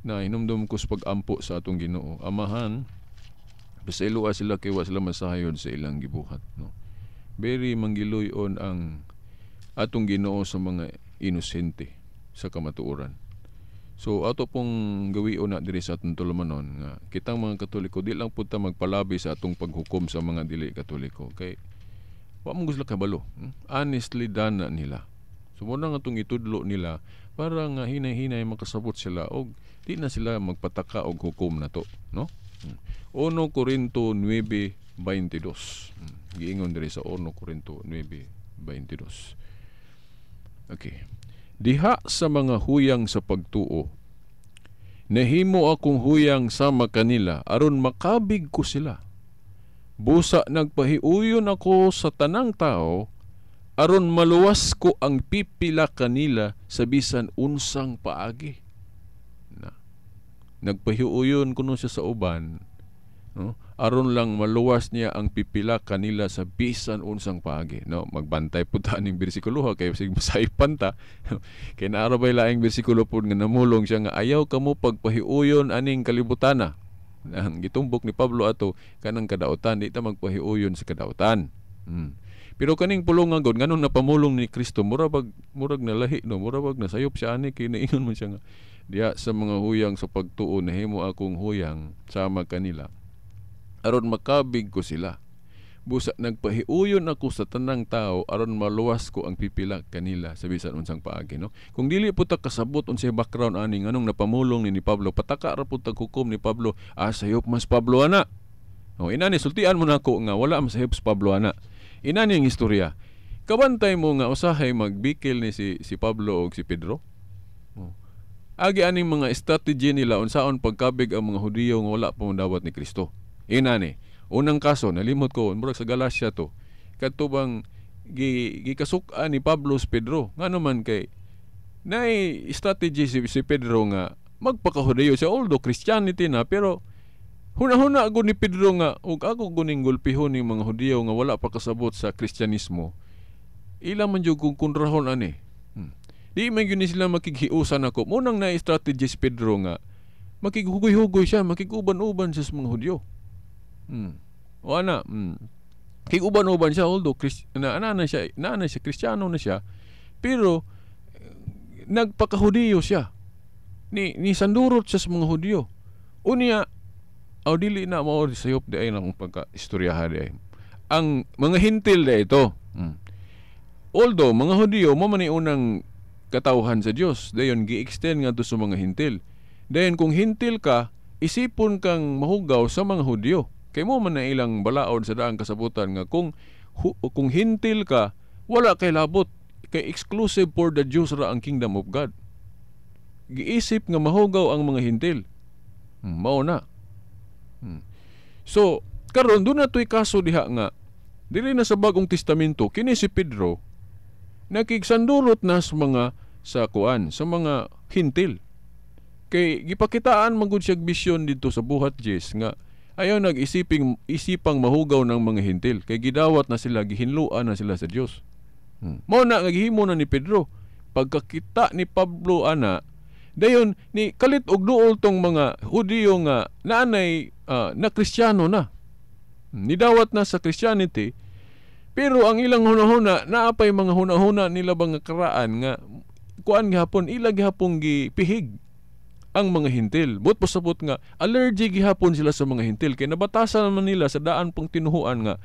na hinumdum ko sa pag-ampo sa atong Ginoo. Amahan, pasayloa sila kay wa sila masahayod sa ilang gibuhat, no? Very manggiluyon ang atong Ginoo sa mga inosente sa kamatuoran. So ato pong gawion na diri sa atong tulumanon nga kitang mga Katoliko di lang pud ta magpalabi sa atong paghukom sa mga dili Katoliko kay wa man gusto kabalo. Honestly done na nila. So mo na nga atong itudlo nila para nga hinay-hinay makasabot sila og di na sila magpataka og hukom nato, no? 1 Corinto 9:22. Giingon diri sa 1 Corinto 9:22. Okay. Diha sa mga huyang sa pagtuo, nahimo akong huyang sama kanila aron makabig ko sila. Busa nagpahiuyon ako sa tanang tao aron maluwas ko ang pipila kanila sa bisan unsang paagi. Na. Nagpahiuyon kuno siya sa uban, no? Aron lang maluwas niya ang pipila kanila sa bisan unsang paagi, no? Magbantay pud ta ning bersikulo ha kay sig masaipan ta. Kay naara bay laing bersikulo pud nga namulong siya nga ayaw kamo pagpahiuyon aning kalibutana. Ang gitumbok ni Pablo ato kanang kadautan, di ta magpahiuyon sa kadautan. Pero kaning pulong nga god nganong napamulong ni Kristo, murag nalahi, no? Mura bag nasayop siya ani kay naingon man siya nga diha sa mga huyang sa pagtuo nahimo akong huyang sama kanila aron makabig ko sila. Busa nagpahiuyon ako sa tanang tao aron maluwas ko ang pipila kanila sa bisan unsang paagi, no? Kung dili po ta kasabot unsay background ani nganong napamulong ni Pablo, pataka ra pud tag hukom ni Pablo, sayop mas Pablo ana. O inani sultian mo nako nga wala masayop si Pablo ana. Inani ang istorya. Kabantay mo nga usahay magbikil ni si Pablo og si Pedro. O. Agi aning mga strategy nila unsaon pagkabig ang mga Hudiyo nga wala pa mondawat ni Kristo. Inani, unang kaso nalimot ko, murag sa Galacia to. Kadto bang gikasuk-an ni Pablo si Pedro. Ngano man kay naay strategy si Pedro nga magpakahudiyo siya, although Christianity na, pero huna-huna gud ni Pedro nga ug ako guning gulpihon ning mga Hudiyo nga wala pa kasabot sa Kristyanismo. Ila man jud kung kontrahon ani. Di man gyud ni sila makighiusan ako. Mo nang naay strategy si Pedro nga makighugoy-hugoy siya, makiguban-uban siya sa mga Hudyo. O ana, Kiguban-uban siya, although na siya, Kristiyano na siya, pero nagpakahudiyo siya. Ni sandurot siya sa mga Hudyo. Unya, aw dili na mao sayop di ay nang pagka-istoryaha di ay. Ang mga Hintil di ito. Although mga Hudyo mo man unang katawhan sa Dios, dayon gi-extend ngadto sa mga Hintil. Dayon kung Hintil ka, isipon kang mahugaw sa mga Hudyo. Kay mo man na ilang balaod sa daang kasabutan nga kung Hintil ka, wala kay labot, kay exclusive for the Jews ra ang kingdom of God. Giisip nga mahugaw ang mga Hintil. Mao na. So, karon doon na to'y kaso diha nga dili na sa Bagong Testamento kini si Pedro nakigsandurot na sa mga sa kuan, sa mga Hintil. Kay gipakitaan man gud siya bisyon dito sa Buhat Diyes nga ayaw nag-isiping isipang mahugaw ng mga Hintil kay gidawat na sila, gihinluan na sila sa Dios. Mao na nga gihimo na ni Pedro. Pagkakita ni Pablo ana, dayon ni kalit og duol tong mga Hudiyo nga naanay na Kristiyano na. Nidawat na sa Christianity, pero ang ilang hunahuna, naapay mga hunahuna nila bang nga karaan nga kuan gihapon, ila gihapon gipihig ang mga Hintil. But pasabot nga allergy gihapon sila sa mga Hintil kay nabatasan naman nila sa daan pong tinuhuan nga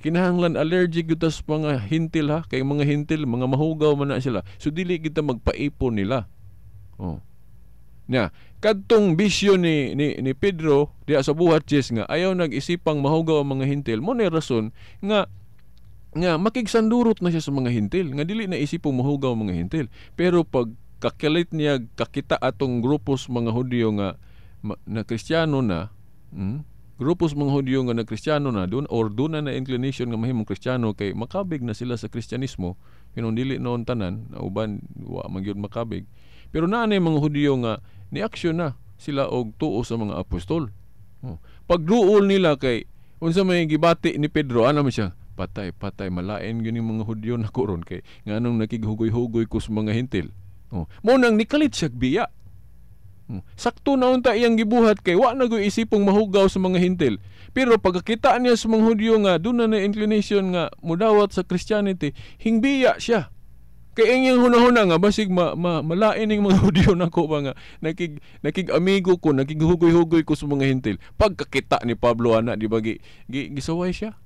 kinahanglan allergic gyud sa mga Hintil ha, kay mga Hintil mga mahugaw man na sila. So dili kita magpaipon nila. Oh. Nya, kadtong bisyo ni Pedro diha sa Buhat Diyes nga ayaw nag-isipang mahugaw ang mga Hintil, mo na rason nga makigsandurot na siya sa mga Hintil nga dili na isipong mahugaw ang mga Hintil. Pero pag kakilit niya kakita atong grupos mga Hudyo nga na Kristiyano na, grupos mga Hudyo nga na Kristiyano na dun or dun na inclination nga mahimong Kristiyano kay makabig na sila sa Kristyanismo, kinon dili noon tanan na uban wa man gyud makabig. Pero naa na mga Hudyo nga ni-aksyon na sila og tuo sa mga apostol. Oh. Pagduol nila kay unsa may gibati ni Pedro, ana man siya, patay patay malain gyud ning mga Hudyo na koron kay nganong nakighugoy-hugoy ko sa mga Hintil. Oh. Mo nang nikalit siya biya. Sakto na unta iyang gibuhat kay wa na gyud isipong mahugaw sa mga Hintil. Pero pagkakita niya sa mga Hudyo nga doon na inclination nga mudawat sa Christianity, hingbiya siya. Kay ang iyang hunahuna nga basig malain ning mga Hudyo nako ba nga nakig-amigo ko, nakighugoy-hugoy ko sa mga Hintil. Pagkakita ni Pablo ana, di ba gisaway siya?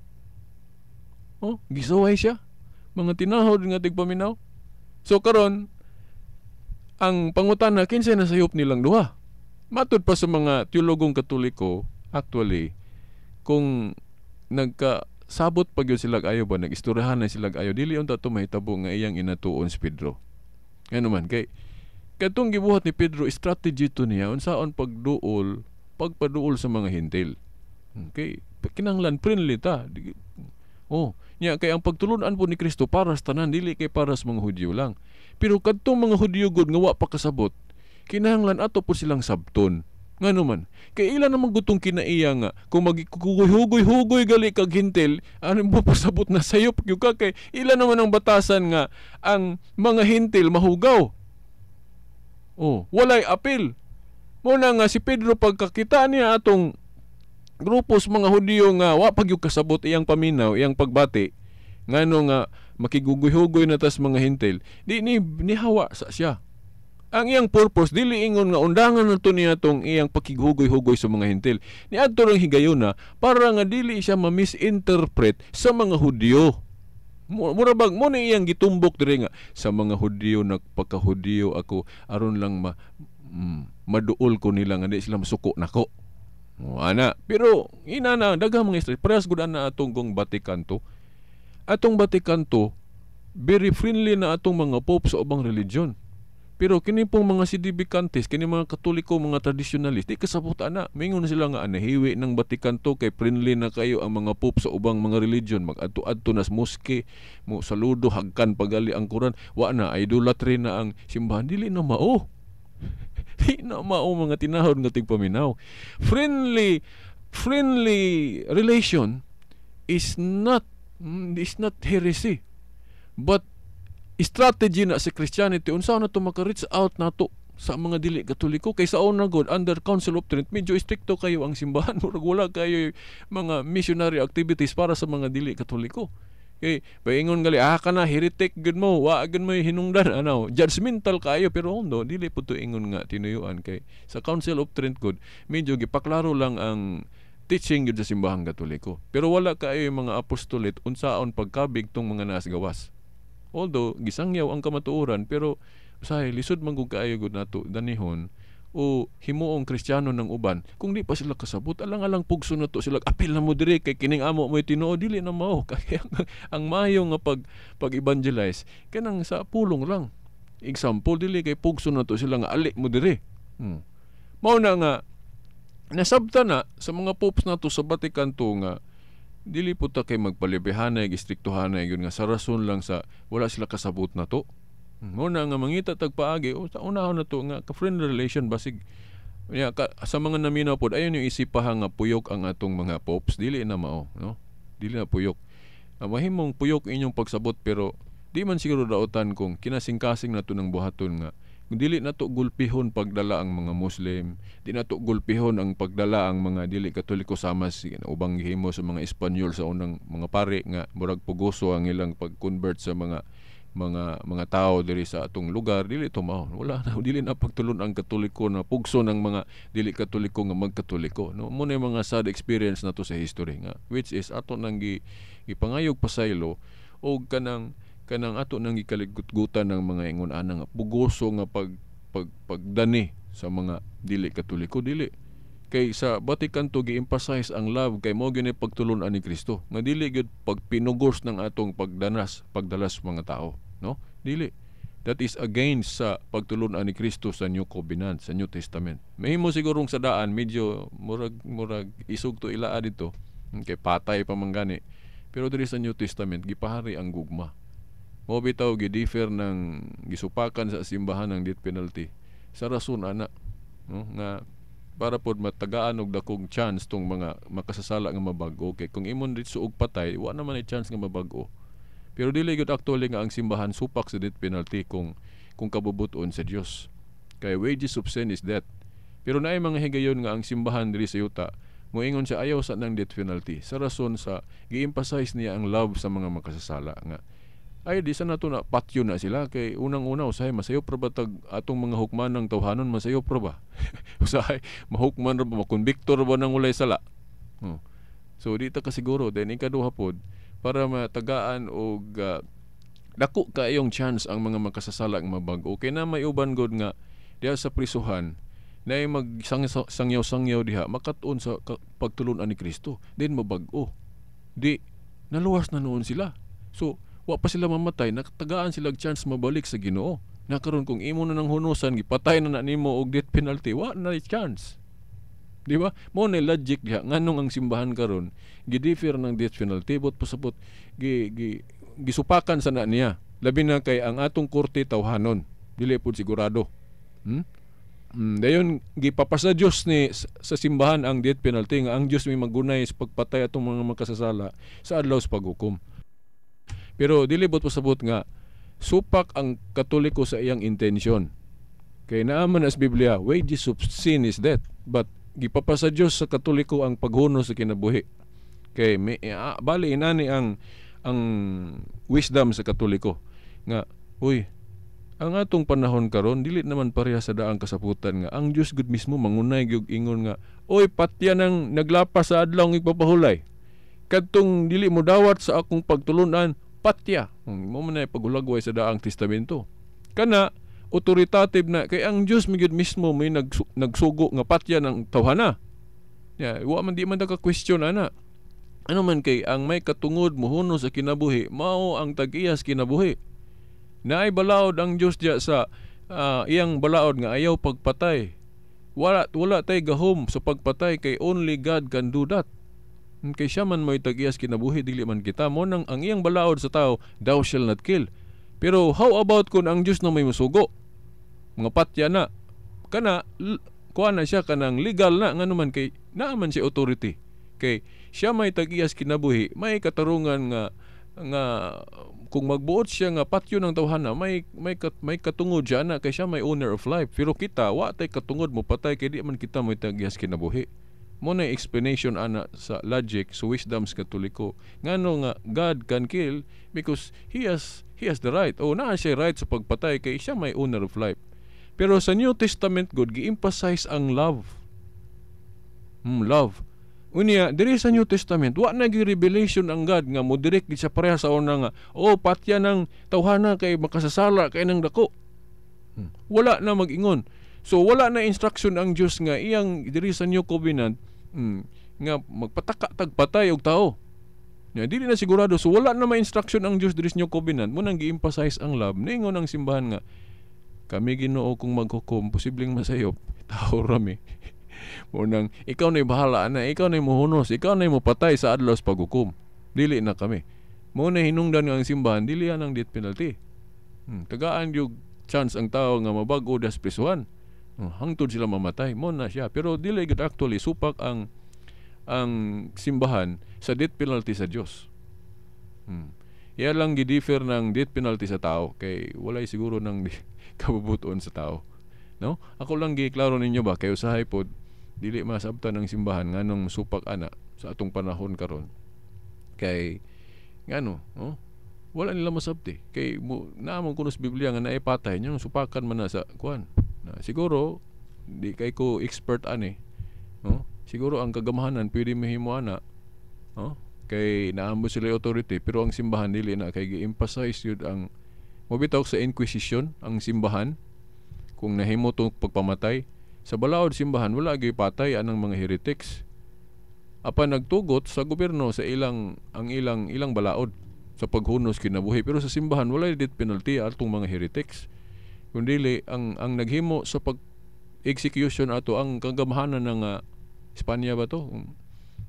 Oh, gisaway siya. Mga tinahod nga tigpaminaw. So karon ang pangutana, kinsay nasayop nilang duha? Matud pa sa mga teologong Katoliko, actually, kung nagkasabot pa gyud sila ayo ba, nag-istoryahan na sila ayo, dili unta to mahitabo nga iyang inatuon si Pedro. Ngano man kay kadtong gibuhat ni Pedro, strategy to niya unsaon pagduol, pagpaduol sa mga Hintil. Okay, kinahanglan friendly ta. Oh, nya kay ang pagtulun-an po ni Kristo para sa tanan, dili kay para sa mga Hudyo lang. Pero kadtong mga Hudyo gud nga wa pa kasabot, kinahanglan ato po silang sabton. Ngano man, kay ila namang gutong kinaiya nga kung maghugoy-hugoy gali kag Hintil, ano mo pasabot na sayop gyud ka kay ila naman ang batasan nga ang mga Hintil mahugaw. Oh, walay apil. Mo na nga si Pedro pagkakita niya atong grupos mga Hudyo nga wa pa gyud kasabot iyang paminaw, iyang pagbati, ngano nga makigugoy-hugoy na tas mga Hintil, di ni nihawa sa siya. Ang iyang purpose dili ingon nga undangan na to niya tong iyang pakighugoy-hugoy sa mga Hintil. Niadto lang higayuna para nga dili siya ma-misinterpret sa mga Hudyo. Mura bag mo na iyang gitumbok diri nga sa mga Hudyo nagpakahudiyo ako aron lang maduol ko nila nga di sila masuko nako. O, ana, pero ina na daghang mga istorya. Parehas gud ana atong gong Vatican II. Atong Vatican II, very friendly na atong mga pope sa ubang religion. Pero kini pong mga sedevacantists, kini mga Katoliko, mga traditionalist, di kasabot ana. Mingon na sila nga nahiwi ng Vatican II kay friendly na kayo ang mga pope sa ubang mga religion, mag-adto-adto nas mosque, mo saludo, hagkan pagali ang Quran, wa na idolatry na ang simbahan. Dili na mao. Di na mao, mga tinahod nga tigpaminaw. Friendly friendly relation is not heresy. But strategy na sa Christianity unsa na to maka-reach out nato sa mga dili Katoliko, kay sa una god, under Council of Trent, medyo strikto kayo ang simbahan, murag wala kayo mga missionary activities para sa mga dili Katoliko, kay paingon gali, ah, kana heretic gud mo, wa gud mo hinungdan, ano, judgmental kayo. Pero ondo dili pud to ingon nga tinuyuan, kay sa Council of Trent gud medyo gipaklaro lang ang teaching gyud sa Simbahang Katoliko, pero wala kayo yung mga apostolate unsaon pagkabig tong mga naas gawas. Although gisangyaw ang kamatuoran, pero usahay lisod man gud kaayo gud nato danihon o himuong Kristiyano ng uban kung di pa sila kasabot. Alang-alang pugso na to sila, apil na mo diri kay kining amo mo tinuod. Dili na mao, kay ang maayo nga pag evangelize kanang sa pulong lang, example. Dili kay pugso na to sila nga ali mo diri. Mao na nga nasabta na sa mga popes nato sa Vatican II nga dili po ta kay magpalibihanay, istriktohanay yun nga sa rason lang sa wala sila kasabot na to. Mo na nga mangita tag paagi o sa unahon na to nga ka friend relation, basig ya ka, sa mga naminaw pod, ayon yung isipaha nga puyok ang atong mga popes. Dili na mao, no? Dili na puyok. Mahimong puyok inyong pagsabot, pero di man siguro daotan kung kinasingkasing nato ng buhaton nga kung dili nato gulpihon pagdala ang mga Muslim, di nato gulpihon ang pagdala ang mga dili Katoliko, sama si ubang gihimo sa mga Espanyol sa unang mga pare nga murag pugoso ang ilang pag-convert sa mga tao diri sa atong lugar. Dili to mao. Wala na, dili na pagtulon ang Katoliko na pugso ng mga dili Katoliko nga magkatoliko, no? Mo na yung mga sad experience nato sa history nga which is ato nang gipangayog pasaylo og kanang ato nang gikaligutgutan ng mga ingon ana nga pugoso nga pag, pag pagdani sa mga dili Katoliko. Dili kay sa Vatican II gi-emphasize ang love, kay mao gyud pagtulon-an ni Kristo nga dili gyud pagpinugos ng atong pagdanas pagdalas mga tao, no? Dili, that is against sa pagtulon-an ni Kristo sa New Covenant, sa New Testament. Mahimo sigurong sa daan medyo murag isog to ilaa dito kay patay pa man gani, pero diri sa New Testament gipahari ang gugma. Mo bitaw gi-defer ng gisupakan sa simbahan ng death penalty sa rason ana, no, nga para pod matagaan og dakong chance tong mga makasasala nga mabag-o, kay kung imon ditso og patay, wa naman ay chance nga mabag-o. Pero dili gyud actually nga ang simbahan supak sa death penalty kung kabubuton sa Dios, kay wages of sin is death. Pero naay mga higayon nga ang simbahan diri sa yuta moingon siya ayaw sa ng death penalty sa rason sa gi-emphasize niya ang love sa mga makasasala, nga ay di sa nato na patyo na sila, kay unang-una usahay masayop ra ba tag atong mga hukman ng tawhanon? Masayop ra ba? Usahay mahukman ra ba, makonbikto ra ba nang walay sala? So di ta kasiguro. Then ikaduha pod, para matagaan og dako kaayong chance ang mga makasasala nga mabag-o, kay na may uban god nga diha sa prisuhan na mag sangyaw-sangyaw diha, makat-on sa pagtulun-an ni Kristo, then mabag-o, di naluwas na noon sila. So wa pa sila mamatay, nakatagaan sila og chance mabalik sa Ginoo. Na karon kung imo na nang hunusan, gipatay na na nimo og death penalty, wa na chance. Di ba? Mo na logic diha nganong ang simbahan karon gi-defer ng death penalty, but pasabot gi, gi gisupakan sa na niya. Labi na kay ang atong korte tawhanon, dili pud sigurado. Dayon gipapasa Dios ni sa simbahan ang death penalty nga ang Dios may magunay sa pagpatay atong mga makasasala sa adlaw sa paghukom. Pero dili bot pasabot nga supak ang Katoliko sa iyang intensyon. Kay naaman as Biblia, wages of sin is death. But gipapasa Dios sa Katoliko ang paghunos sa kinabuhi. Kay may, bali inani ang wisdom sa Katoliko nga, uy, ang atong panahon karon dili naman pareha sa daang kasaputan nga ang Dios gud mismo mangunay gyud ingon nga, "Oy, patya nang naglapas sa adlaw ng igpapahulay. Kadtong dili mo dawat sa akong pagtulunan, patya." Mo man na paghulagway sa daang testamento. Kana authoritative na kay ang Dios mi gyud mismo may nagsugo nga patya ng tawhana. Ya, wa man di man ka question ana. Ano man kay ang may katungod mohuno sa kinabuhi, mao ang tag-iyas kinabuhi. Naay balaod ang Dios diya sa iyang balaod nga ayaw pagpatay. Wala tay gahom sa pagpatay kay only God can do that. Kay siya man mo'y tag-iyas kinabuhi, dili man kita. Mo nang ang iyang balaod sa tao, thou shall not kill. Pero how about kung ang Diyos na may musugo? Mga patya na. Kana, kuha na siya kanang legal na, ngano man kay naa man siya authority. Kay siya may tag-iyas kinabuhi, may katarungan nga nga kung magbuot siya nga patyo ng tawhana, may katungod siya na kay siya may owner of life. Pero kita wa tay katungod mo patay kay di man kita may tag-iyas kinabuhi. Mo na explanation ana sa logic sa wisdom sa Katoliko ngano nga God can kill because he has the right. O naa siya right sa pagpatay kay siya may owner of life. Pero sa New Testament God gi-emphasize ang love. Love. Unya, diri sa New Testament, wa na revelation ang God nga mo direct gid sa pareha sa una nga, oh, patya ng tawhana kay makasasala kay nang dako. Wala na mag-ingon. So wala na instruction ang Dios nga iyang diri sa New Covenant nga magpataka tagpatay og tao. Nya dili na sigurado, so wala na may instruction ang Dios diri sa New Covenant mo nang gi-emphasize ang love. Ningon ang simbahan nga kami, Ginoo, kung maghukom posibleng masayop, tao rami. Mo nang ikaw na bahala na, ikaw na muhunos, ikaw na mopatay sa adlaw sa paghukom. Dili na kami. Mo na hinungdan nga ang simbahan dili yan ang death penalty. Tagaan yung chance ang tao nga mabago das prisuhan. Hangtod sila mamatay mo na siya. Pero dili gud actually supak ang simbahan sa death penalty sa Dios. Iya lang gi-differ ng death penalty sa tao kay walay siguro ng kabubuton sa tao. No? Ako lang giklaro ninyo ba kay usahay pod dili masabtan ang simbahan nganong supak ana sa atong panahon karon. Kay ngano, no? Wala nila masabti kay mo naa man kuno sa Biblia nga naay patay nyo supakan man na sa kuan. Na, siguro di kay ko expert ani. No? Siguro ang kagamahanan pwede mahimo ana. No? Kay naamo sila authority, pero ang simbahan dili na kay gi-emphasize yun ang mobitaw sa Inquisition. Ang simbahan kung nahimo tong pagpamatay sa balaod simbahan, wala gyud patay anang mga heretics apan nagtugot sa gobyerno sa ilang ang ilang ilang balaod sa paghunos kinabuhi. Pero sa simbahan wala death penalty atong mga heretics, kun dili ang naghimo sa pag execution ato ang kagamahanan ng Espanya ba to?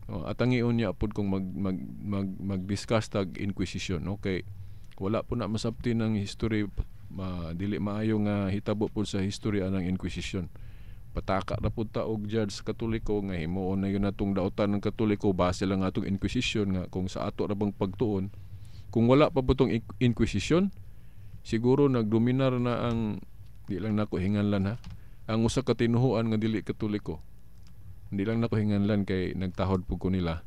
Oh, atangion niya pud kung mag mag mag mag-discuss tag Inquisition, okay? Wala po na masabti ng history ma, dili maayo nga hitabo pud sa history anang Inquisition. Pataka na pud ta og judge sa Katoliko nga himuon na yun atong dautan ng Katoliko base lang atong Inquisition nga kung sa ato ra bang pagtuon. Kung wala pa po tong Inquisition, siguro nagdominar na ang, di lang nako hinganlan ha, ang usa ka tinuhuan nga dili Katoliko. Hindi lang nako hinganlan kay nagtahod pud ko nila.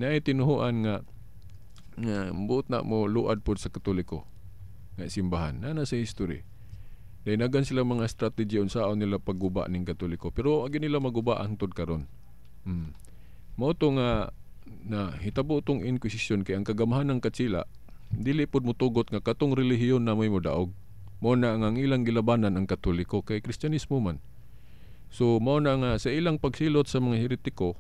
Naay tinuhuan nga nga buot na mo luad pod sa Katoliko nga simbahan na nasa history. Dahil nagan sila mga strategy unsaon nila pagguba ning Katoliko. Pero agi nila maguba hangtod karon. Mao to nga na hitabo tong Inquisition kay ang kagamahan ng Katsila dili pod motugot nga katong relihiyon na may modaog. Mao na nga ang ilang gilabanan ang Katoliko kay Kristyanismo man. So mao na nga sa ilang pagsilot sa mga heretiko,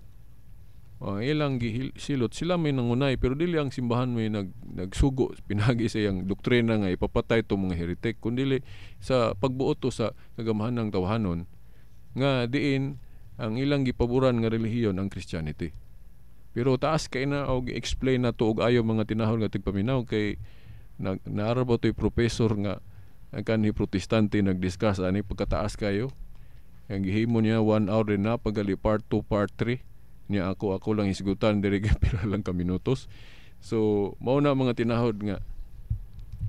ang ilang gisilot sila may nangunay, pero dili ang simbahan may nagsugo pinagi sa iyang doktrina nga ipapatay to mga heretic, kundi sa pagbuot to sa kagamahan ng tawhanon nga diin ang ilang gipaboran nga relihiyon ang Christianity. Pero taas kay na og explain na to og ayo mga tinahon nga tigpaminaw kay naara ba to'y professor nga ang kanhi Protestante nagdiscuss ani pagkataas kayo. Ang gihimo niya 1 hour din na pagali part 2, part 3 niya. Ako lang hisgutan diri kay pila lang ka minutos. So mao na mga tinahod nga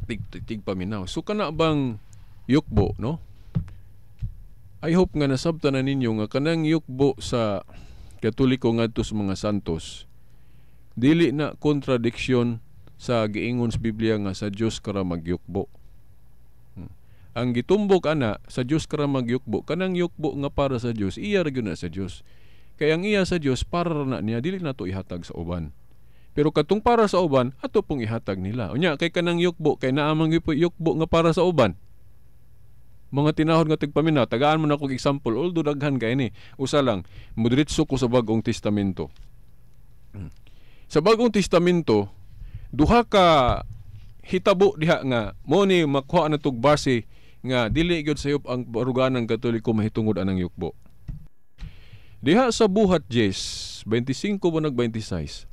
tig tig paminaw. So kana bang yukbo, no? I hope nga nasabtan na ninyo nga kanang yukbo sa Katoliko ngadto sa mga santos dili na contradiction sa giingon sa Biblia nga sa Dios ka ra magyukbo. Ang gitumbok ana sa Dios ka ra magyukbo, kanang yukbo nga para sa Dios, iya ra gyud na sa Dios. Kay ang iya sa Dios para na niya, dili na to ihatag sa uban. Pero katong para sa uban, ato pong ihatag nila. Unya kay kanang yukbo kay naa man gyud yukbo nga para sa uban. Mga tinahod nga tigpaminaw, tagaan mo na kog example, although daghan kay ni. Usa lang, mudiretso ko sa Bagong Testamento. Sa Bagong Testamento, duha ka hitabo diha nga mo ni makuha na tog base. nga dili gyud sayop ang baruganan Katoliko mahitungod anang yukbo. Diha sa Buhat Jes 25 mo nag 26.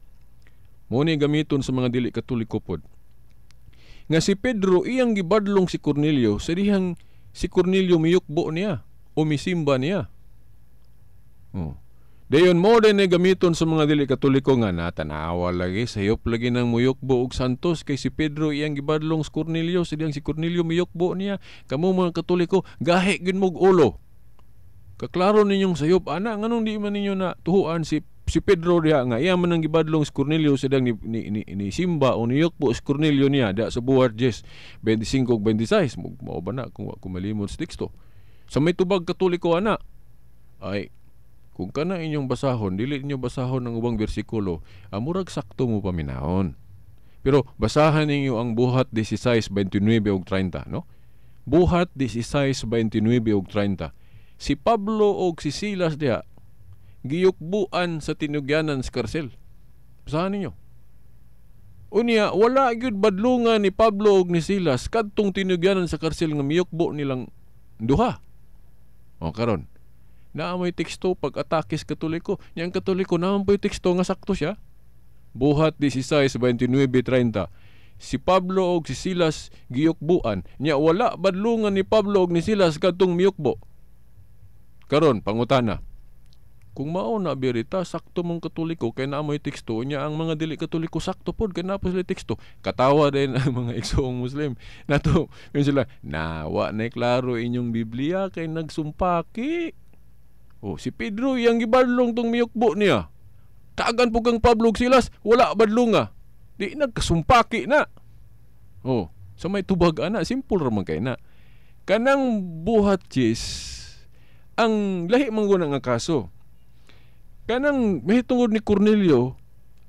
Mo ni gamiton sa mga dili Katoliko pod. Nga si Pedro iyang gibadlong si Cornelio sa dihang si Cornelio miyukbo niya o misimba niya. Oh. Dayon mo din ni gamiton sa mga dili Katoliko nga natanawa lagi sayop lagi nang muyukbo og santos kay si Pedro iyang gibadlong si Cornelio sa dihang si Cornelio miyukbo niya. Kamo mga Katoliko gahi gyud mog ulo. Kaklaro ninyong sayop ana, nganong di man ninyo na tuhuan si Pedro diha nga iya man ang gibadlong si Cornelio sa dihang ni simba o niyukbo si Cornelio niya diha sa Buhat Jes 25 ug 26. Mao ba na kung wa ko malimot sa teksto. Sa may tubag Katoliko ana ay kung kana inyong basahon, dili ninyo basahon ang ubang bersikulo, murag sakto mo paminahon. Pero basahan ninyo ang Buhat 16, 29 ug 30, no? Buhat 16, 29 ug 30. Si Pablo og si Silas diha giyukbuan sa tinugyanan sa karsel. Basahan ninyo. Unya, wala gyud badlungan ni Pablo og ni Silas kadtong tinugyanan sa karsel nga miyukbo nilang duha. O karon, naa may teksto pag atakis Katoliko. Nya ang Katoliko naa man po'y teksto nga sakto siya. Buhat 16, 29, 30. Si Pablo og si Silas giyukbuan. Nya wala badlungan ni Pablo og ni Silas kadtong miyukbo. Karon pangutana. Kung mao na birita sakto mong Katoliko kay naa moy teksto, nya ang mga dili Katoliko sakto pod kay naa po sila teksto. Katawa din ang mga igsoong Muslim. Nato, yun sila, nawa na klaro inyong Biblia kay nagsumpaki. Oh, si Pedro iyang gibadlong tong miyukbo niya. Tagan po kang Pablo ug Silas, wala badlonga. Di nagkasumpaki na. Oh, sa may tubag ana, simple ra man kay na. Kanang Buhat Jes, ang lahi man gud nga kaso. Kanang mahitungod ni Cornelio,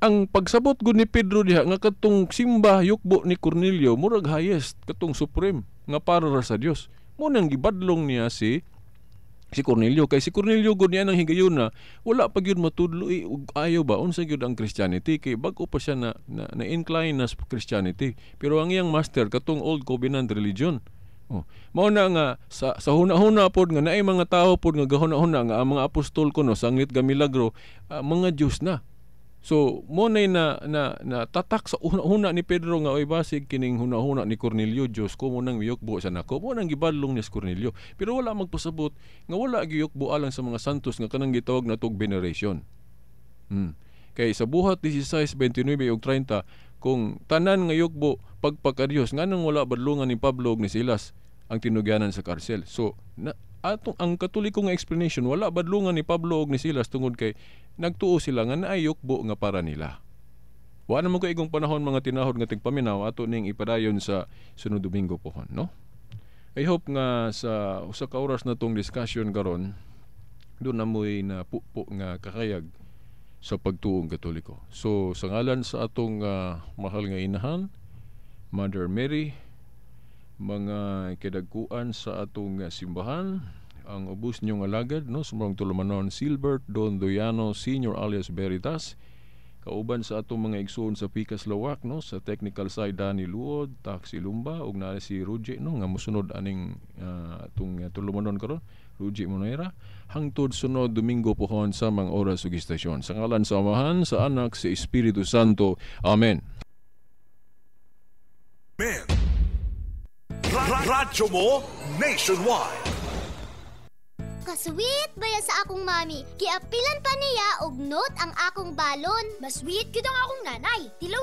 ang pagsabot gud ni Pedro diha nga katong simba yukbo ni Cornelio murag highest katong supreme nga para ra sa Dios. Mo nang gibadlong niya si Cornelio kay si Cornelio gud niya nang higayuna wala pa gyud matudlo ug ayo ba unsa gyud ang Christianity kay bag-o pa siya na incline na sa Christianity, pero ang iyang master katong Old Covenant religion. Oh, mao na nga sa huna-huna pod nga naay mga tawo pod nga gahuna-huna nga ang mga apostol kuno sanglit ga milagro mga Dios na. So mo nay na tatak sa huna-huna ni Pedro nga oy basig kining huna-huna ni Cornelio Dios ko mo nang miyukbo sa nako, mo nang gibadlong ni Cornelio. Pero wala magpasabot nga wala giyukbo alang sa mga santos nga kanang gitawag natog veneration. Kay sa Buhat 16, 29 ug 30 kung tanan nga yukbo pagpakadiyos nganong wala badlungan ni Pablo ug ni Silas ang tinugyanan sa karsel. So atong ang Katoliko nga explanation wala badlungan ni Pablo ug ni Silas tungod kay nagtuo sila nga naay yukbo nga para nila. Wa na man ko igong panahon mga tinahod nga tigpaminaw ato ning ipadayon sa sunod Domingo pohon, no? I hope nga sa usa ka oras na tong discussion karon do na moy na pupo nga kakayag sa pagtuong Katoliko. So sa ngalan sa atong mahal nga inahan, Mother Mary, mga kidagkuan sa atong simbahan, ang ubos niyong alagad, no, sumurong tulumanon Silbert Don Doyano Senior alias Veritas, kauban sa atong mga igsoon sa Pikas Lawak, no, sa technical side Danny Luod, Taxi Lumba, ug naa si Ruji, no, nga mosunod aning atong tulumanon karon, Ruji Monoera, hangtod sunod Domingo pohon sa mga oras ug istasyon. Sa ngalan sa Amahan, sa Anak, sa Espiritu Santo. Amen. Amen. Radyo mo nationwide. Kasweet baya sa akong mami. Giapilan pa niya og note ang akong balon. Mas sweet gyud ang akong nanay. Tilaw